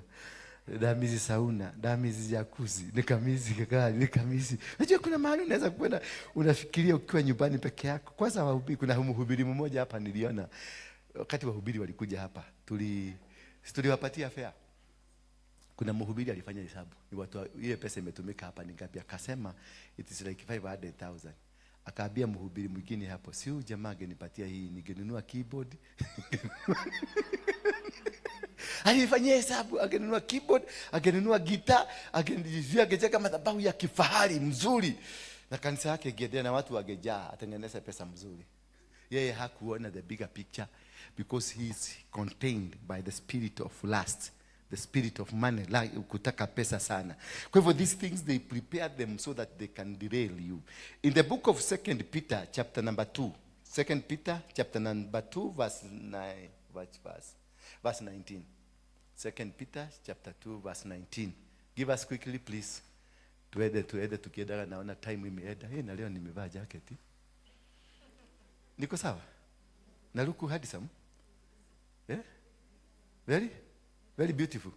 Ndamiss sauna, ndamiss jacuzzi, nikamiss kaka, nikamiss. Unajua kuna mahali unaweza kwenda unafikiria ukiwa nyumbani peke yako. Kwanza wahubiri, kuna mhubiri mmoja hapa niliona wakati wahubiri walikuja hapa, tuliwapatia fare. Kuna mhubiri alifanya hesabu. Ni watu ile pesa imetumika hapa ni ngapi? Akasema it is like 500,000. Akaambia mhubiri mwingine hapo, si huyu jamaa angenipatia hii ningenunua keyboard. Alifanyia hesabu, angenunua keyboard, angenunua guitar, angejenga madhabahu ya kifahari mzuri. Na kanisa yake ingeendelea na watu wangejaa, atengeneze pesa mzuri. Yeye hakuona the bigger picture because he is contained by the spirit of lust, the spirit of money, like kutaka pesa sana. Kwa hivyo these things they prepare them so that they can derail you. In the book of 2 Peter chapter number 2, 2 Peter chapter number 2 verse 9, verse 19. 2 Peter chapter 2 verse 19. Give us quickly, please. Tuende tukienda, naona time imeenda. Hey, na leo nimevaa jacket. Niko sawa? Na look handsome? Yeah? Very? Very beautiful.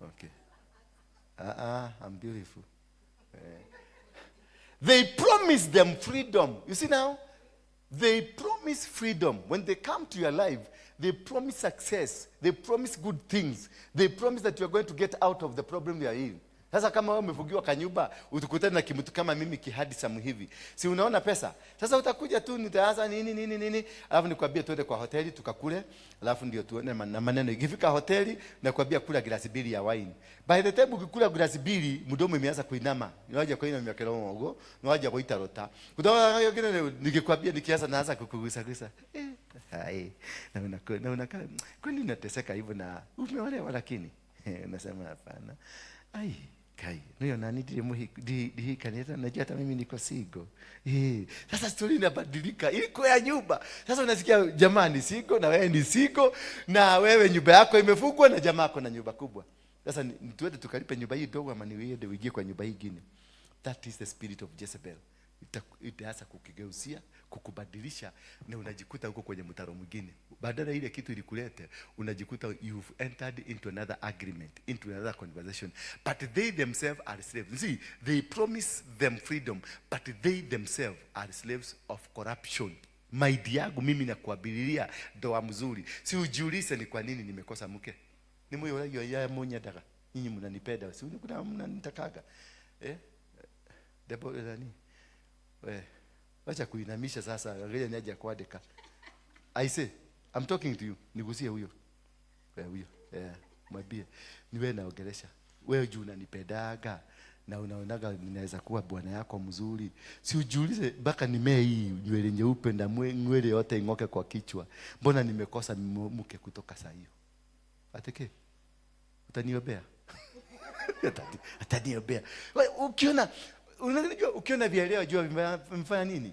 Okay. I'm beautiful. They promise them freedom. You see now? They promise freedom. When they come to your life, they promise success. They promise good things. They promise that you are going to get out of the problem you are in. Sasa kama wewe umefungiwa kanyumba, utukutane na kimtu kama mimi kihandsome hivi. Si unaona pesa? Sasa utakuja tu nitaanza nini nini nini, alafu nikwambie tuende kwa hoteli tukakule, alafu ndio tuone na maneno. Ikifika hoteli nakwambia kula glasi mbili ya wine. By the time ukikula glasi mbili, mdomo imeanza kuinama. Niwaje kuinama miaka kidogo, niwaje kuita rota. Kutoka hiyo kile nikikwambia nikianza naanza kukugusa gusa. Hai. Na unakaa kwani unateseka hivyo na umeolewa lakini? Unasema hapana. Ai. Kai, niyo nani ndiri ndihikanĩte, najua hata mimi niko single. Sasa story inabadilika. Ilikuwa ya nyumba. Sasa unasikia jamaa ni single na wewe ni single na wewe nyumba yako imefungwa na jamaa ako na nyumba kubwa. Sasa tuende tukalipe nyumba hii dogo ama niende uingie kwa nyumba hii ingine? That is the spirit of Jezebel. Itaanza kukigeusia, kukubadilisha, na unajikuta huko kwenye mtaro mwingine. Badala ile kitu ilikulete, unajikuta you've entered into another agreement, into another conversation. But they themselves are slaves. You see, they promise them freedom, but they themselves are slaves of corruption. Maidi yangu mimi nakuabiliria ndoa mzuri. Si ujiulize ni kwa nini nimekosa mke. Ni moyo ya munyendaga. Nyinyi mnanipenda, si kuna mnanitakaga. Eh? Debo nani? We, wacha kuinamisha sasa, angalia niaje kuandika. I say, I'm talking to you. Nigusie huyo. Wewe huyo. Eh, mwambie ni wewe naongelesha. Wewe juu unanipendaga na unaonaga ninaweza kuwa bwana yako mzuri. Si ujiulize mpaka nimee hii nywele nyeupe na nywele yote ing'oke kwa kichwa. Mbona nimekosa mke kutoka saa hiyo? Ateke. Utaniombea? Ataniombea. Wewe ukiona, unajua ukiona vieleo jua vimefanya nini?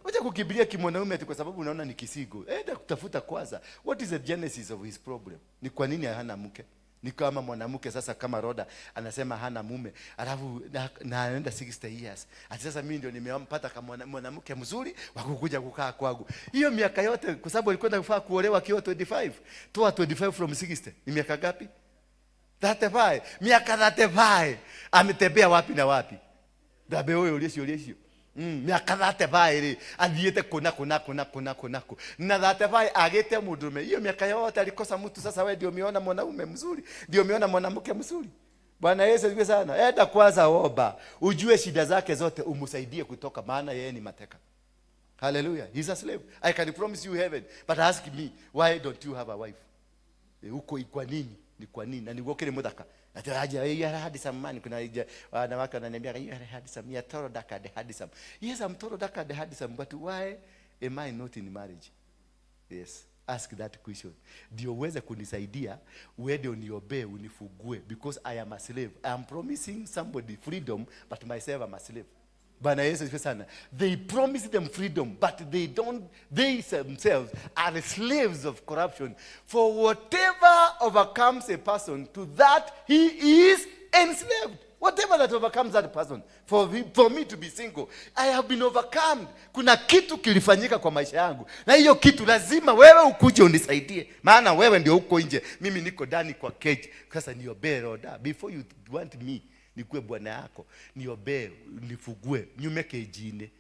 Wacha kukimbilia kimwanaume ati kwa sababu unaona ni kisigo. Enda kutafuta kwanza. What is the genesis of his problem? Ni kwa nini hana mke? Ni kama mwanamke sasa kama Roda anasema hana mume, alafu na anaenda 60 years. Ati sasa mimi ndio nimempata kama mwanamke mzuri wa kukuja kukaa kwangu. Hiyo miaka yote kwa sababu alikwenda kufaa kuolewa akiwa 25. Toa 25 from 60. Ni miaka ngapi? 35. Miaka 35. Ametembea wapi na wapi? Ndabe huyo ulicio ulicio. Miaka 35 rĩ athiĩte kũna kũna kũna kũna kũna kũ na 35 agĩte mũndũrũme. Hiyo miaka yote alikosa mtu. Sasa wewe ndio umeona mwanaume mzuri, ndio umeona mwanamke mzuri. Bwana Yesu asifiwe sana. Enda kwanza omba, ujue shida zake zote, umsaidie kutoka, maana yeye ni mateka. Hallelujah. He's a slave. I can promise you heaven, but ask me, why don't you have a wife? Huko kwa nini? Ni kwa nini? Na niguo kile muthaka. Ati aje, you are handsome man. Kuna wanawake wananiambia, you are handsome, you are tall, dark and handsome. Yes, I'm tall, dark and handsome, but why am I not in marriage? Yes, ask that question. Ndio uweze kunisaidia, uende uniombee, unifungue, because I am a slave. I am promising somebody freedom, but myself I'm a slave. Bwana Yesu asifiwe sana. They promise them freedom, but they don't, they themselves are slaves of corruption. For whatever overcomes a person, to that he is enslaved. Whatever that overcomes that person. For me to be single, I have been overcome. Kuna kitu kilifanyika kwa maisha yangu. Na hiyo kitu lazima wewe ukuje unisaidie. Maana wewe ndio uko nje, mimi niko ndani kwa cage. Sasa niombee Roda. Before you want me nikuwe bwana yako, niombee nifugue nyume kejine.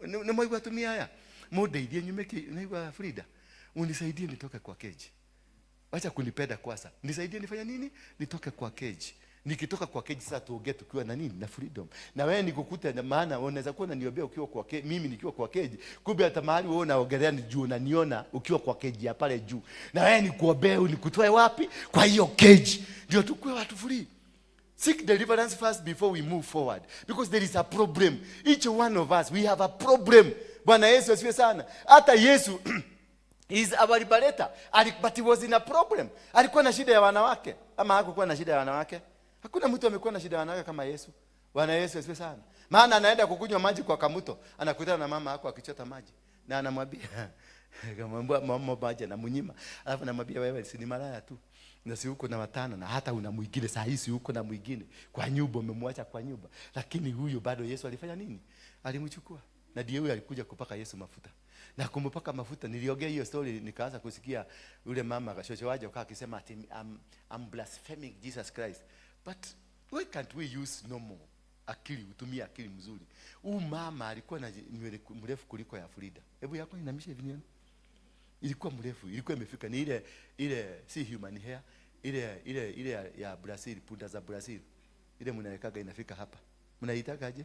Nĩ mwaigua atumia aya? Mundeithie nyume naigua Frida. Unisaidie nitoke kwa cage. Wacha kunipenda kwanza. Nisaidie nifanye nini? Nitoke kwa cage. Nikitoka kwa cage sasa tuongee tukiwa na nini? Na freedom. Na wewe nikukute, na maana unaweza kuwa unaniombea ukiwa kwa cage, mimi nikiwa kwa cage. Kumbe hata mahali wewe unaongelea ni juu, unaniona ukiwa kwa cage ya pale juu. Na wewe nikuombee unikutoe wapi? Kwa hiyo cage. Ndio tukue watu free. Seek deliverance first before we move forward. Because there is a problem. Each one of us, we have a problem. Bwana Yesu asifiwe sana. Hata Yesu is our liberator. But he was in a problem. Alikuwa na shida ya wanawake. Ama hakukuwa na shida ya wanawake? Hakuna mtu amekuwa na shida ya wanawake kama Yesu. Bwana Yesu asifiwe sana. Maana anaenda kukunywa maji kwa kamuto, anakutana na mama yako akichota maji. Na anamwambia, akamwambia mama maji anamnyima. Alafu anamwambia, wewe si ni malaya tu. Na si uko na watano na hata una mwingine saa hii, si uko na mwingine kwa nyumba, umemwacha kwa nyumba. Lakini huyu bado Yesu alifanya nini? Alimchukua. Na ndiye huyu alikuja kupaka Yesu mafuta. Na kumpaka mafuta, niliongea hiyo story nikaanza kusikia yule mama kashosho waje akaa akisema ati I'm blaspheming Jesus Christ. But why can't we use normal akili, utumie akili mzuri? Huyu mama alikuwa na nywele mrefu kuliko ya Frida. Hebu yako inamisha hivi nione. Ilikuwa mrefu, ilikuwa imefika ni ile ile, si human hair, ile ile ile ya Brazil, punda za Brazil. Ile mnawekaga inafika hapa. Mnaitaka aje?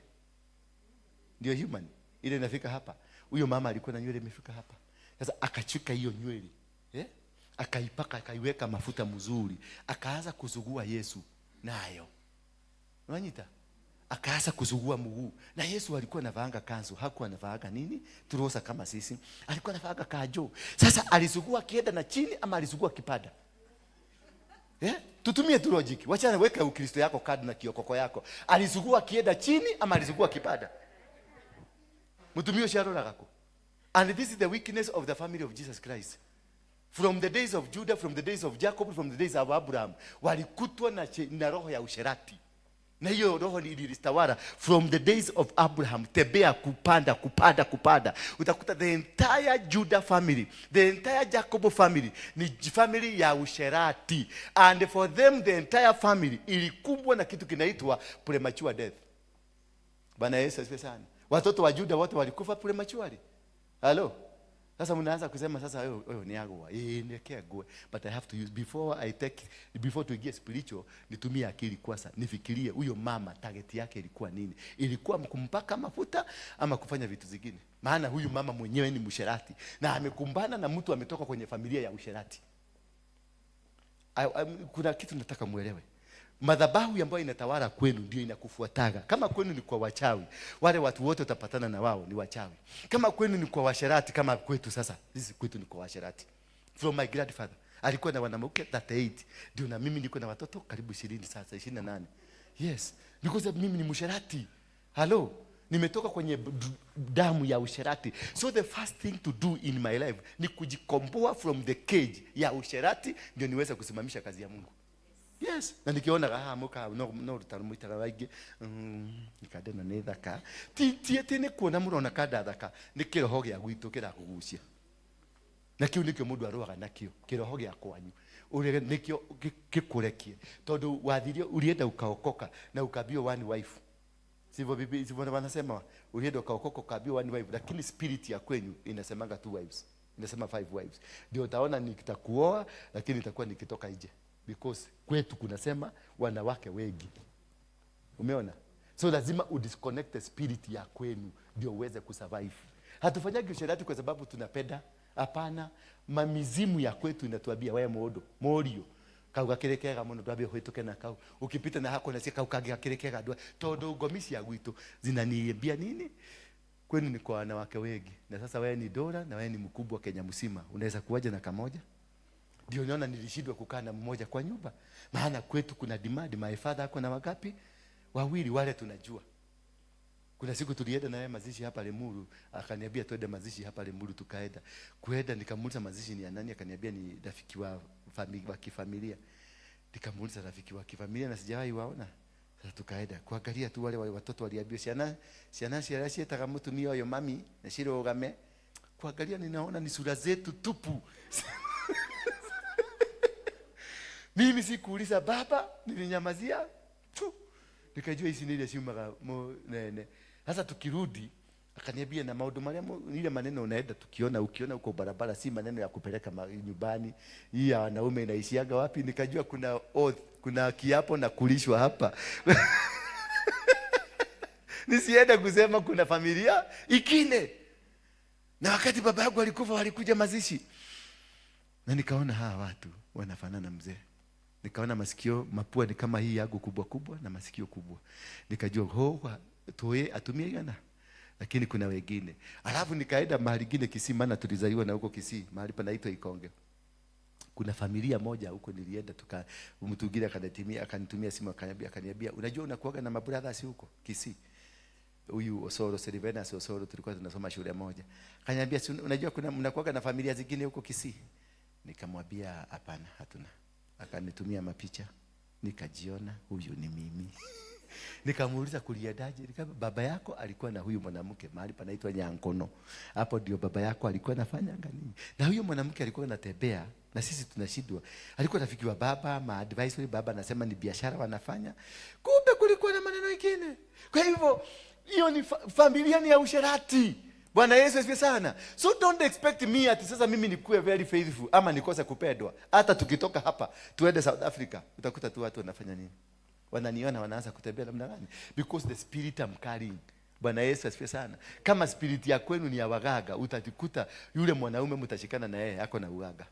Ndio human. Ile inafika hapa. Huyo mama alikuwa na nywele imefika hapa. Sasa akachika hiyo nywele. Eh? Akaipaka, akaiweka mafuta mzuri. Akaanza kusugua Yesu nayo. Unanyita? Akaanza kusugua mguu. Na Yesu alikuwa anavaanga kanzu, hakuwa anavaanga nini? Turosa kama sisi. Alikuwa anavaanga kajo. Sasa alisugua akienda na chini ama alisugua kipada? Eh? Tutumie tu logic. Wacha weka Ukristo yako kadi na kiokoko yako. Alisugua akienda chini ama alisugua kipada? Mtumie ucio aroraga kũ? And this is the weakness of the family of Jesus Christ. From the days of Judah, from the days of Jacob, from the days of Abraham, walikutwa na roho ya usherati, na hiyo roho ni ilitawala from the days of Abraham. Tembea kupanda, kupanda, kupanda, utakuta the entire Judah family, the entire Jacob family ni family ya usherati, and for them the entire family ilikumbwa na kitu kinaitwa premature death. Bwana Yesu asifiwe sana. Watoto wa Juda wote walikufa prematurely. Hello. Sasa mnaanza kusema, sasa wewe wewe ni agwa. Eh, ni agwa. But I have to use before I take before tuingie spiritual, nitumie akili kwanza. Nifikirie huyo mama target yake ilikuwa nini? Ilikuwa kumpaka mafuta ama kufanya vitu zingine? Maana huyu mama mwenyewe ni msherati na amekumbana na mtu ametoka kwenye familia ya usherati. Kuna kitu nataka muelewe. Madhabahu ambayo inatawala kwenu ndio inakufuataga. Kama kwenu ni kwa wachawi, wale watu wote utapatana na wao ni wachawi. Kama kwenu ni kwa washerati, kama kwetu sasa, sisi kwetu ni kwa washerati. From my grandfather alikuwa na wanawake 38, ndio na mimi niko na watoto karibu 20 sasa, 28. Yes, because mimi ni msherati. Hello, nimetoka kwenye damu ya usherati. So the first thing to do in my life ni kujikomboa from the cage ya usherati, ndio niweze kusimamisha kazi ya Mungu. Yes, na nikiona haha muka no rutarumu waingĩ, kanda ĩno nĩ thaka, ti atĩ nĩ kuona mũrona kanda thaka, nĩ kĩroho gĩa gwitũ kĩrakũgucia, na kĩu nĩkĩo mũndũ arũaga nakĩo, kĩroho gĩa kwanyu ũrĩa nĩkĩo gĩkũrekie, tondũ wathirio ulienda ukaokoka na ukaambiwa one wife, sivyo? Bibi, sivyo wanasema? Ulienda ukaokoka, ukaambiwa one wife, lakini spirit ya kwenyu inasemanga two wives, inasema five wives. Ndio utaona nitakuoa, lakini itakuwa nikitoka nje, because kwetu kunasema wanawake wengi. Umeona? So lazima udisconnect the spirit ya kwenu ndio uweze kusurvive. Hatufanyagi usherati kwa sababu tunapenda, hapana. Mamizimu ya kwetu inatuambia, "We mundu murio, kau gakĩrĩ kega mũno, ndwambie ũhĩtũke na kau." Ukipita na hako nasikia kau kangĩ gakĩrĩ kega, tondũ ngomi cia gwitũ zinaniambia nini? Kwenu ni kwa wanawake wengi, na sasa wewe ni dora na wewe ni mkubwa Kenya mzima, unaweza kuwaje na kamoja? Ndio naona nilishindwa kukaa na mmoja kwa nyumba, maana kwetu kuna demand. My father ako na wangapi? Wawili wale tunajua. Kuna siku tulienda na yeye mazishi hapa Limuru, akaniambia twende mazishi hapa Limuru, tukaenda. Kuenda nikamuuliza mazishi ni ya nani, akaniambia ni rafiki wa kifamilia. Nikamuuliza, rafiki wa kifamilia na sijawahi waona? Sasa tukaenda kuangalia tu wale watoto waliambiwa ciana ciarĩa ciĩtaga mũtumia ũyũ mami na cirũgame. Kuangalia ninaona ni sura zetu tupu. Mimi sikuuliza baba, nilinyamazia tu. Nikajua hizi ni ile ciumaga nene. Sasa tukirudi akaniambia na maundu maria ile maneno unaenda tukiona ukiona uko barabara si maneno ya kupeleka nyumbani. Hii ya wanaume inaishiaga wapi? Nikajua kuna oath, kuna kiapo na kulishwa hapa. Nisiende kusema kuna familia ikine. Na wakati baba yangu alikufa walikuja mazishi. Na nikaona hawa watu wanafanana mzee. Nikaona masikio, mapua ni kama hii yangu kubwa kubwa na masikio kubwa. Nikajua ho toe atumie igana. Lakini kuna wengine. Alafu nikaenda mahali ingine Kisii, maana tulizaliwa na huko Kisii, mahali panaitwa Ikonge. Kuna familia moja huko nilienda, mtu mwingine akanitumia simu, akaniambia, "Unajua unakuaga na mabrothers huko Kisii?" Huyu Osoro, Silvanus Osoro, tulikuwa tunasoma shule moja. Akaniambia, "Si unajua kuna mnakuaga na familia zingine huko Kisii?" Nikamwambia, "Hapana, hatuna." Akanitumia mapicha, nikajiona huyu ni mimi. Nikamuuliza kuliendaje? Nikamwambia, "Baba yako alikuwa na huyu mwanamke mahali panaitwa Nyankono. Hapo ndio baba yako alikuwa anafanya nini?" Na huyu mwanamke alikuwa anatembea na sisi tunashindwa. Alikuwa rafiki wa baba, ma advisory, baba anasema ni biashara wanafanya. Kumbe kulikuwa na maneno mengine. Kwa hivyo hiyo ni familia ni ya usherati. Bwana Yesu asifiwe sana. So don't expect me ati sasa mimi nikuwe very faithful ama nikose kupendwa. Hata tukitoka hapa tuende South Africa, utakuta tu watu wanafanya nini? Wananiona, wanaanza kutembea namna gani? Because the spirit I'm carrying. Bwana Yesu asifiwe sana. Kama spirit ya kwenu ni ya wagaga, utajikuta yule mwanaume mtashikana na yeye ako na ugaga.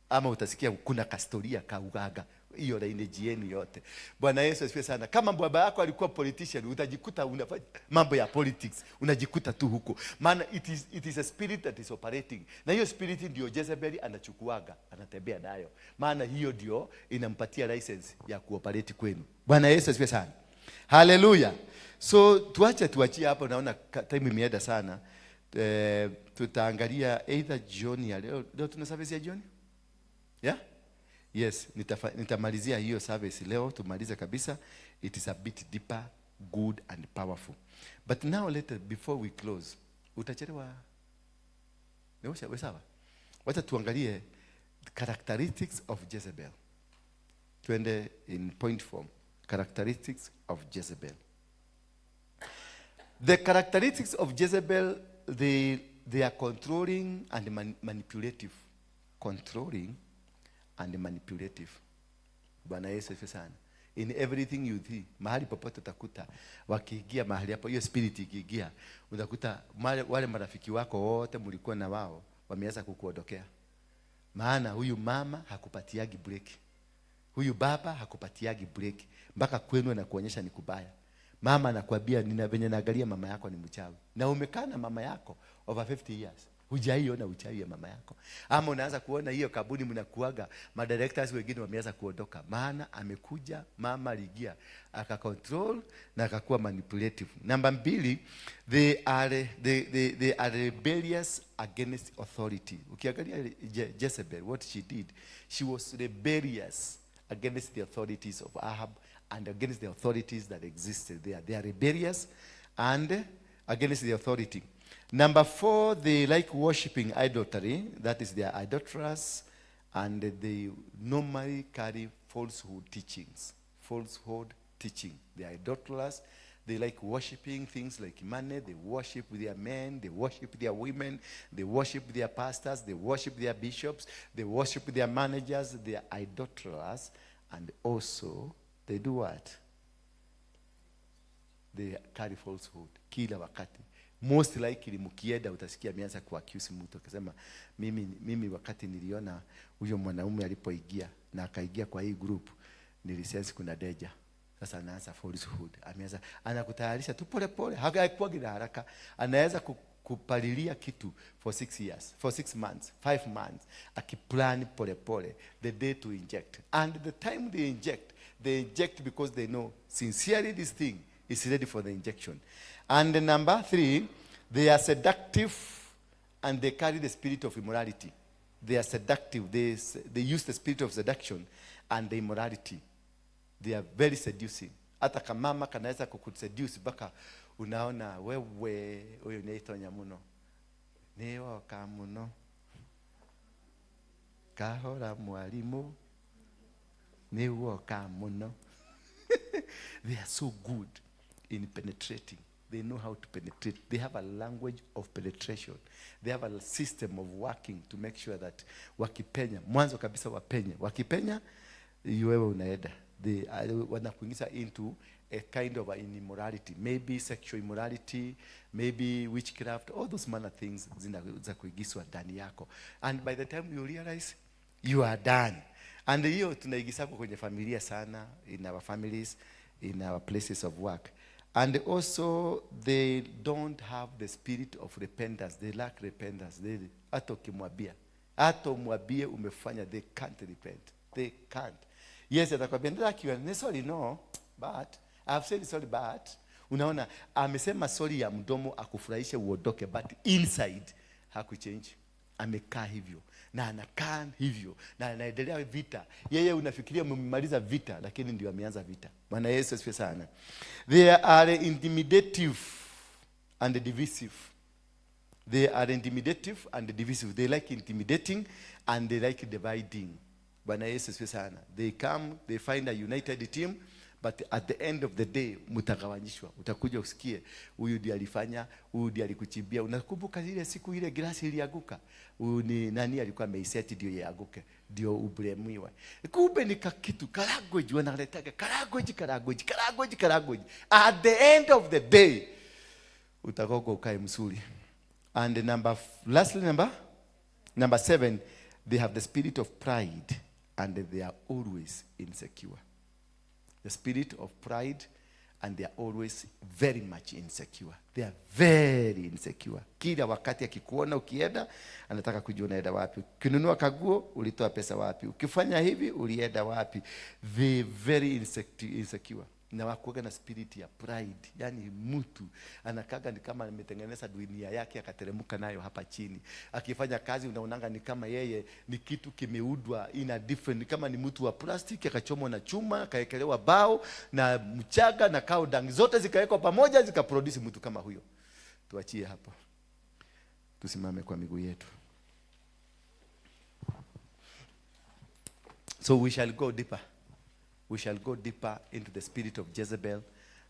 Ama utasikia kuna kastoria ka ugaga. Hiyo lineage yenu yote. Bwana Yesu asifiwe sana. Kama baba yako alikuwa politician, utajikuta unafanya mambo ya politics, unajikuta tu huko. Maana it is a spirit that is operating. Na hiyo spirit ndio Jezebel anachukuaga, anatembea nayo. Maana hiyo ndio inampatia license ya kuoperate kwenu. Bwana Yesu asifiwe sana. Haleluya. So tuachie hapo, naona time imeenda sana. Tutaangalia either jioni ya leo. Leo tuna service ya jioni? Yeah? Yes, nitamalizia hiyo service leo, tumalize kabisa. It is a bit deeper, good and powerful. But now later, before we close, utachelewa. Ni sawa? Wacha tuangalie characteristics of Jezebel. Twende in point form. Characteristics of Jezebel. The characteristics of Jezebel, they are controlling and manipulative. Controlling and manipulative. Bwana Yesu asifiwe sana. In everything you see, mahali popote utakuta wakiingia mahali hapo, hiyo spirit ikiingia, utakuta wale marafiki wako wote mlikuwa na wao wameanza kukuondokea. Maana huyu mama hakupatiagi break. Huyu baba hakupatiagi break mpaka kwenu anakuonyesha ni kubaya. Mama anakuambia, nina venye naangalia mama yako ni mchawi. Na umekaa na mama yako over 50 years. Hujaiona uchawi ya mama yako. Ama unaanza kuona hiyo kabuni mnakuaga, madirectors wengine wameanza kuondoka. Maana amekuja mama aliingia akacontrol na akakuwa manipulative. Namba mbili, they are rebellious against authority. Ukiangalia Jezebel, what she did, she was rebellious against the authorities of Ahab and against the authorities that existed there. They are rebellious and against the authority. Number four, they like worshiping idolatry. That is, they are idolatrous and they normally carry falsehood teachings. Falsehood teaching. They are idolaters. They like worshiping things like money. They worship their men. They worship their women. They worship their pastors. They worship their bishops. They worship their managers. They are idolaters. And also, they do what? They carry falsehood. Kila wakati. Most likely mkienda utasikia ameanza kuaccuse mtu akisema, Mimi wakati niliona huyo mwanaume alipoingia na akaingia kwa hii group, nilisense kuna danger." Sasa anaanza falsehood. Ameanza, anakutayarisha tu pole pole, hakuagi na haraka. Anaweza kupalilia kitu for 6 years, for 6 months, 5 months, akiplan pole pole the day to inject. And the time they inject, they inject because they know sincerely this thing is ready for the injection. And number three, they are seductive and they carry the spirit of immorality. They are seductive. They use the spirit of seduction and the immorality. They are very seducing. Hata kamama kanaweza kukuseduce mpaka unaona wewe huyu nĩitonya mũno, nĩwoka mũno kahora mwalimu, nĩwoka mũno. They are so good in penetrating. They know how to penetrate. They have a language of penetration. They have a system of working to make sure that wakipenya, mwanzo kabisa wapenye. Wakipenya, wewe unaenda. They wanakuingiza into a kind of an immorality, maybe sexual immorality, maybe witchcraft, all those manner things za kuingizwa ndani yako. And by the time you realize, you are done. And hiyo tunaingiza kwenye familia sana, in our families, in our places of work. And also they don't have the spirit of repentance. They lack repentance. They, hata ukimwambia, hata umwambie umefanya, they can't repent. They can't. Yes, atakwambia ndio ni sorry, no, but I've said sorry, but unaona amesema sorry ya mdomo akufurahishe uondoke, but inside hakuchange. Amekaa hivyo na anakaa hivyo na anaendelea vita. Yeye unafikiria umemaliza vita, lakini ndio ameanza vita. Bwana Yesu asifiwe sana. They are intimidative and divisive. They are intimidative and divisive. They like intimidating and they like dividing. Bwana Yesu asifiwe sana. They come, they find a united team, but at the end of the day mtagawanyishwa. Utakuja usikie huyu ndiye alifanya, huyu ndiye alikuchimbia. Unakumbuka ile siku ile glasi ilianguka? Huyu ni nani alikuwa ameiseti ndio ianguke, ndio ublemiwe. Kumbe ni kakitu kalanguage wanaletaga kalanguage, kalanguage, kalanguage, kalanguage. At the end of the day utagogo ukae mzuri. And lastly, number seven, they have the spirit of pride and they are always insecure. The spirit of pride and they are always very much insecure. They are very insecure. Kila wakati akikuona ukienda, anataka kujua unaenda wapi. Ukinunua kaguo, ulitoa pesa wapi? Ukifanya hivi, ulienda wapi? They very insecure. Na wakuaga na spirit ya pride, yani mtu anakaga ni kama ametengeneza dunia yake akateremka nayo hapa chini. Akifanya kazi unaonanga ni kama yeye ni kitu kimeudwa in a different, ni kama ni mtu wa plastiki akachomwa na chuma akaekelewa bao na mchaga na cow dung, zote zikawekwa pamoja zikaproduce mtu kama huyo. Tuachie hapo, tusimame kwa miguu yetu. So we shall go deeper. We shall go deeper into the spirit of Jezebel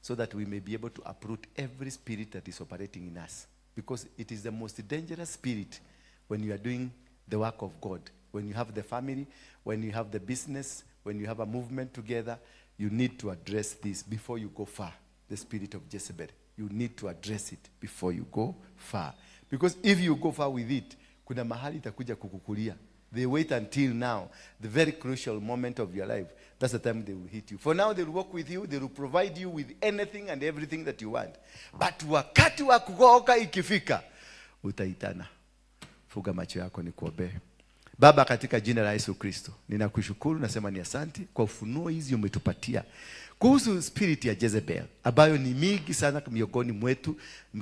so that we may be able to uproot every spirit that is operating in us. Because it is the most dangerous spirit when you are doing the work of God. When you have the family, when you have the business, when you have a movement together, you need to address this before you go far. The spirit of Jezebel. You need to address it before you go far. Because if you go far with it, kuna mahali itakuja kukukulia. They wait until now, the very crucial moment of your life. That's the time they will hit you. For now, they will work with you. They will provide you with anything and everything that you want. But wakati wa kuoka ikifika, utaitana. Fuga macho yako nikuombee. Baba, katika jina la Yesu Kristo, ninakushukuru, nasema ni asante kwa ufunuo hizi umetupatia kuhusu spirit ya Jezebel ambayo ni mingi sana miongoni mwetu,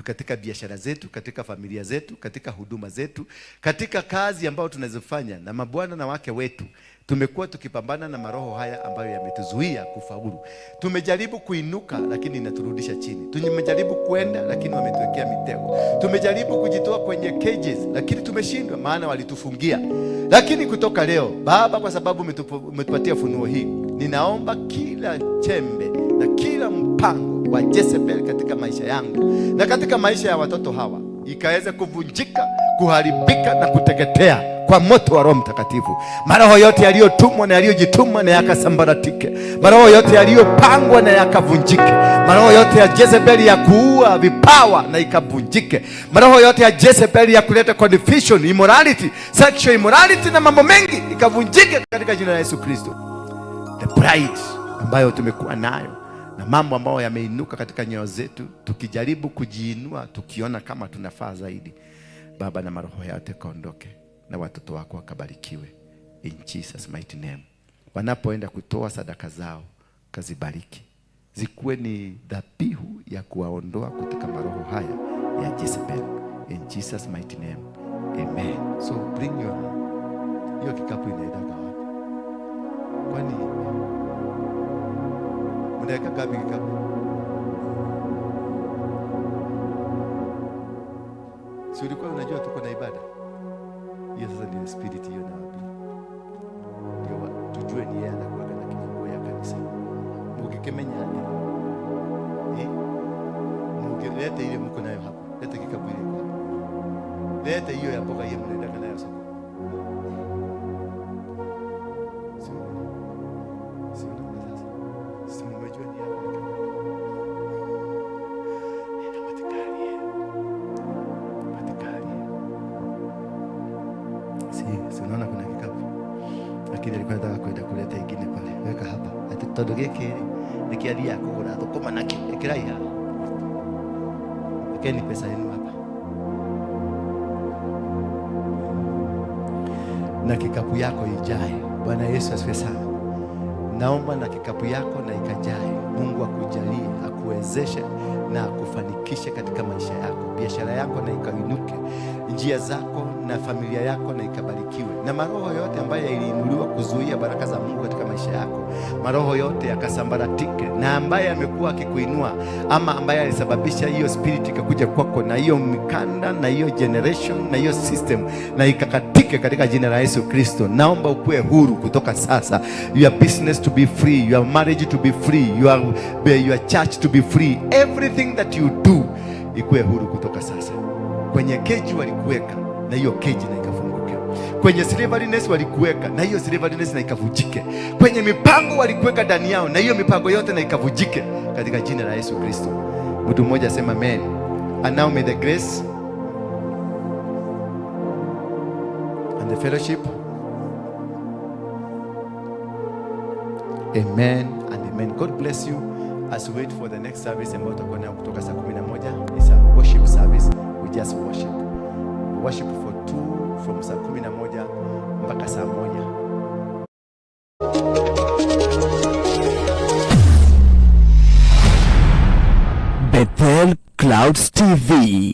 katika biashara zetu, katika familia zetu, katika huduma zetu, katika kazi ambayo tunazofanya na mabwana na wake wetu. Tumekuwa tukipambana na maroho haya ambayo yametuzuia kufaulu. Tumejaribu kuinuka lakini inaturudisha chini. Tumejaribu kuenda lakini wametuwekea mitego. Tumejaribu kujitoa kwenye cages lakini tumeshindwa, maana walitufungia. Lakini kutoka leo Baba, kwa sababu umetupatia funuo hii, ninaomba kila chembe na kila mpango wa Jezebel katika maisha yangu na katika maisha ya watoto hawa ikaweze kuvunjika, kuharibika na kuteketea kwa moto wa Roho Mtakatifu. Maroho yote yaliyotumwa na yaliyojituma na yakasambaratike. Maroho yote yaliyopangwa na yakavunjike. Maroho yote ya Jezebeli ya kuua vipawa na ikavunjike. Maroho yote ya Jezebeli ya kuleta confusion, immorality, sexual immorality na mambo mengi ikavunjike katika jina la Yesu Kristo. The pride ambayo tumekuwa nayo na mambo ambayo yameinuka katika nyoyo zetu, tukijaribu kujiinua tukiona kama tunafaa zaidi. Baba, na maroho yote kaondoke na watoto wako wakabarikiwe in Jesus mighty name. Wanapoenda kutoa sadaka zao, kazibariki, zikuwe ni dhabihu ya kuwaondoa kutoka maroho haya ya Jezebel in Jesus mighty name, amen. So bring your hiyo kikapu inaendaga wapi? Kwani mnaweka gapi kikapu? Si ulikuwa unajua tuko na ibada? Hiyo sasa ndio spirit hiyo nawaambia. Ndio tujue ni yeye anakuwa na kifunguo ya kanisa. Mukikemenya ati. Mukilete ile mko nayo hapo. Lete kikapu ile iko hapo. Lete hiyo ya mboga hiyo mnaenda nayo soko. Si unaona sasa? Si mmejua ni yeye. Si unaona kuna kikapu? Lakini alikuwa anataka kwenda kuleta ingine pale. Weka hapa. Ati tondu giki nikiaria kugura thukuma nakio. Ikirai haha. Wekeni pesa yenu hapa. Na kikapu yako ijae. Bwana Yesu asifiwe sana. Naomba na kikapu yako na ikajae. Mungu akujalie, akuwezeshe na akufanikishe katika maisha yako. Biashara yako na ikainuke, njia zako na familia yako na ikabarikiwe. Na maroho yote ambayo yaliinuliwa kuzuia baraka za Mungu katika maisha yako, maroho yote yakasambaratike. Na ambaye amekuwa akikuinua ama ambaye alisababisha hiyo spirit ikakuja kwako, na hiyo mikanda na hiyo generation na hiyo system, na ikakatike katika jina la Yesu Kristo. Naomba ukuwe huru kutoka sasa. Your business to be free, your marriage to be free, your church to be free. Everything that you do ikuwe huru kutoka sasa. Kwenye keji walikuweka na hiyo keji na ikafunguke. Kwenye slavery walikuweka na hiyo slavery na ikavujike. Kwenye mipango walikuweka ndani yao na hiyo mipango yote na ikavujike katika jina la Yesu Kristo. Mtu mmoja asema amen. And now may the grace and the fellowship, amen and amen. God bless you as we wait for the next service ambayo tutakuwa nayo kutoka saa 11. It's a worship service. We just worship. Worship for 2 from saa 11 mpaka saa 1. Bethel Clouds TV.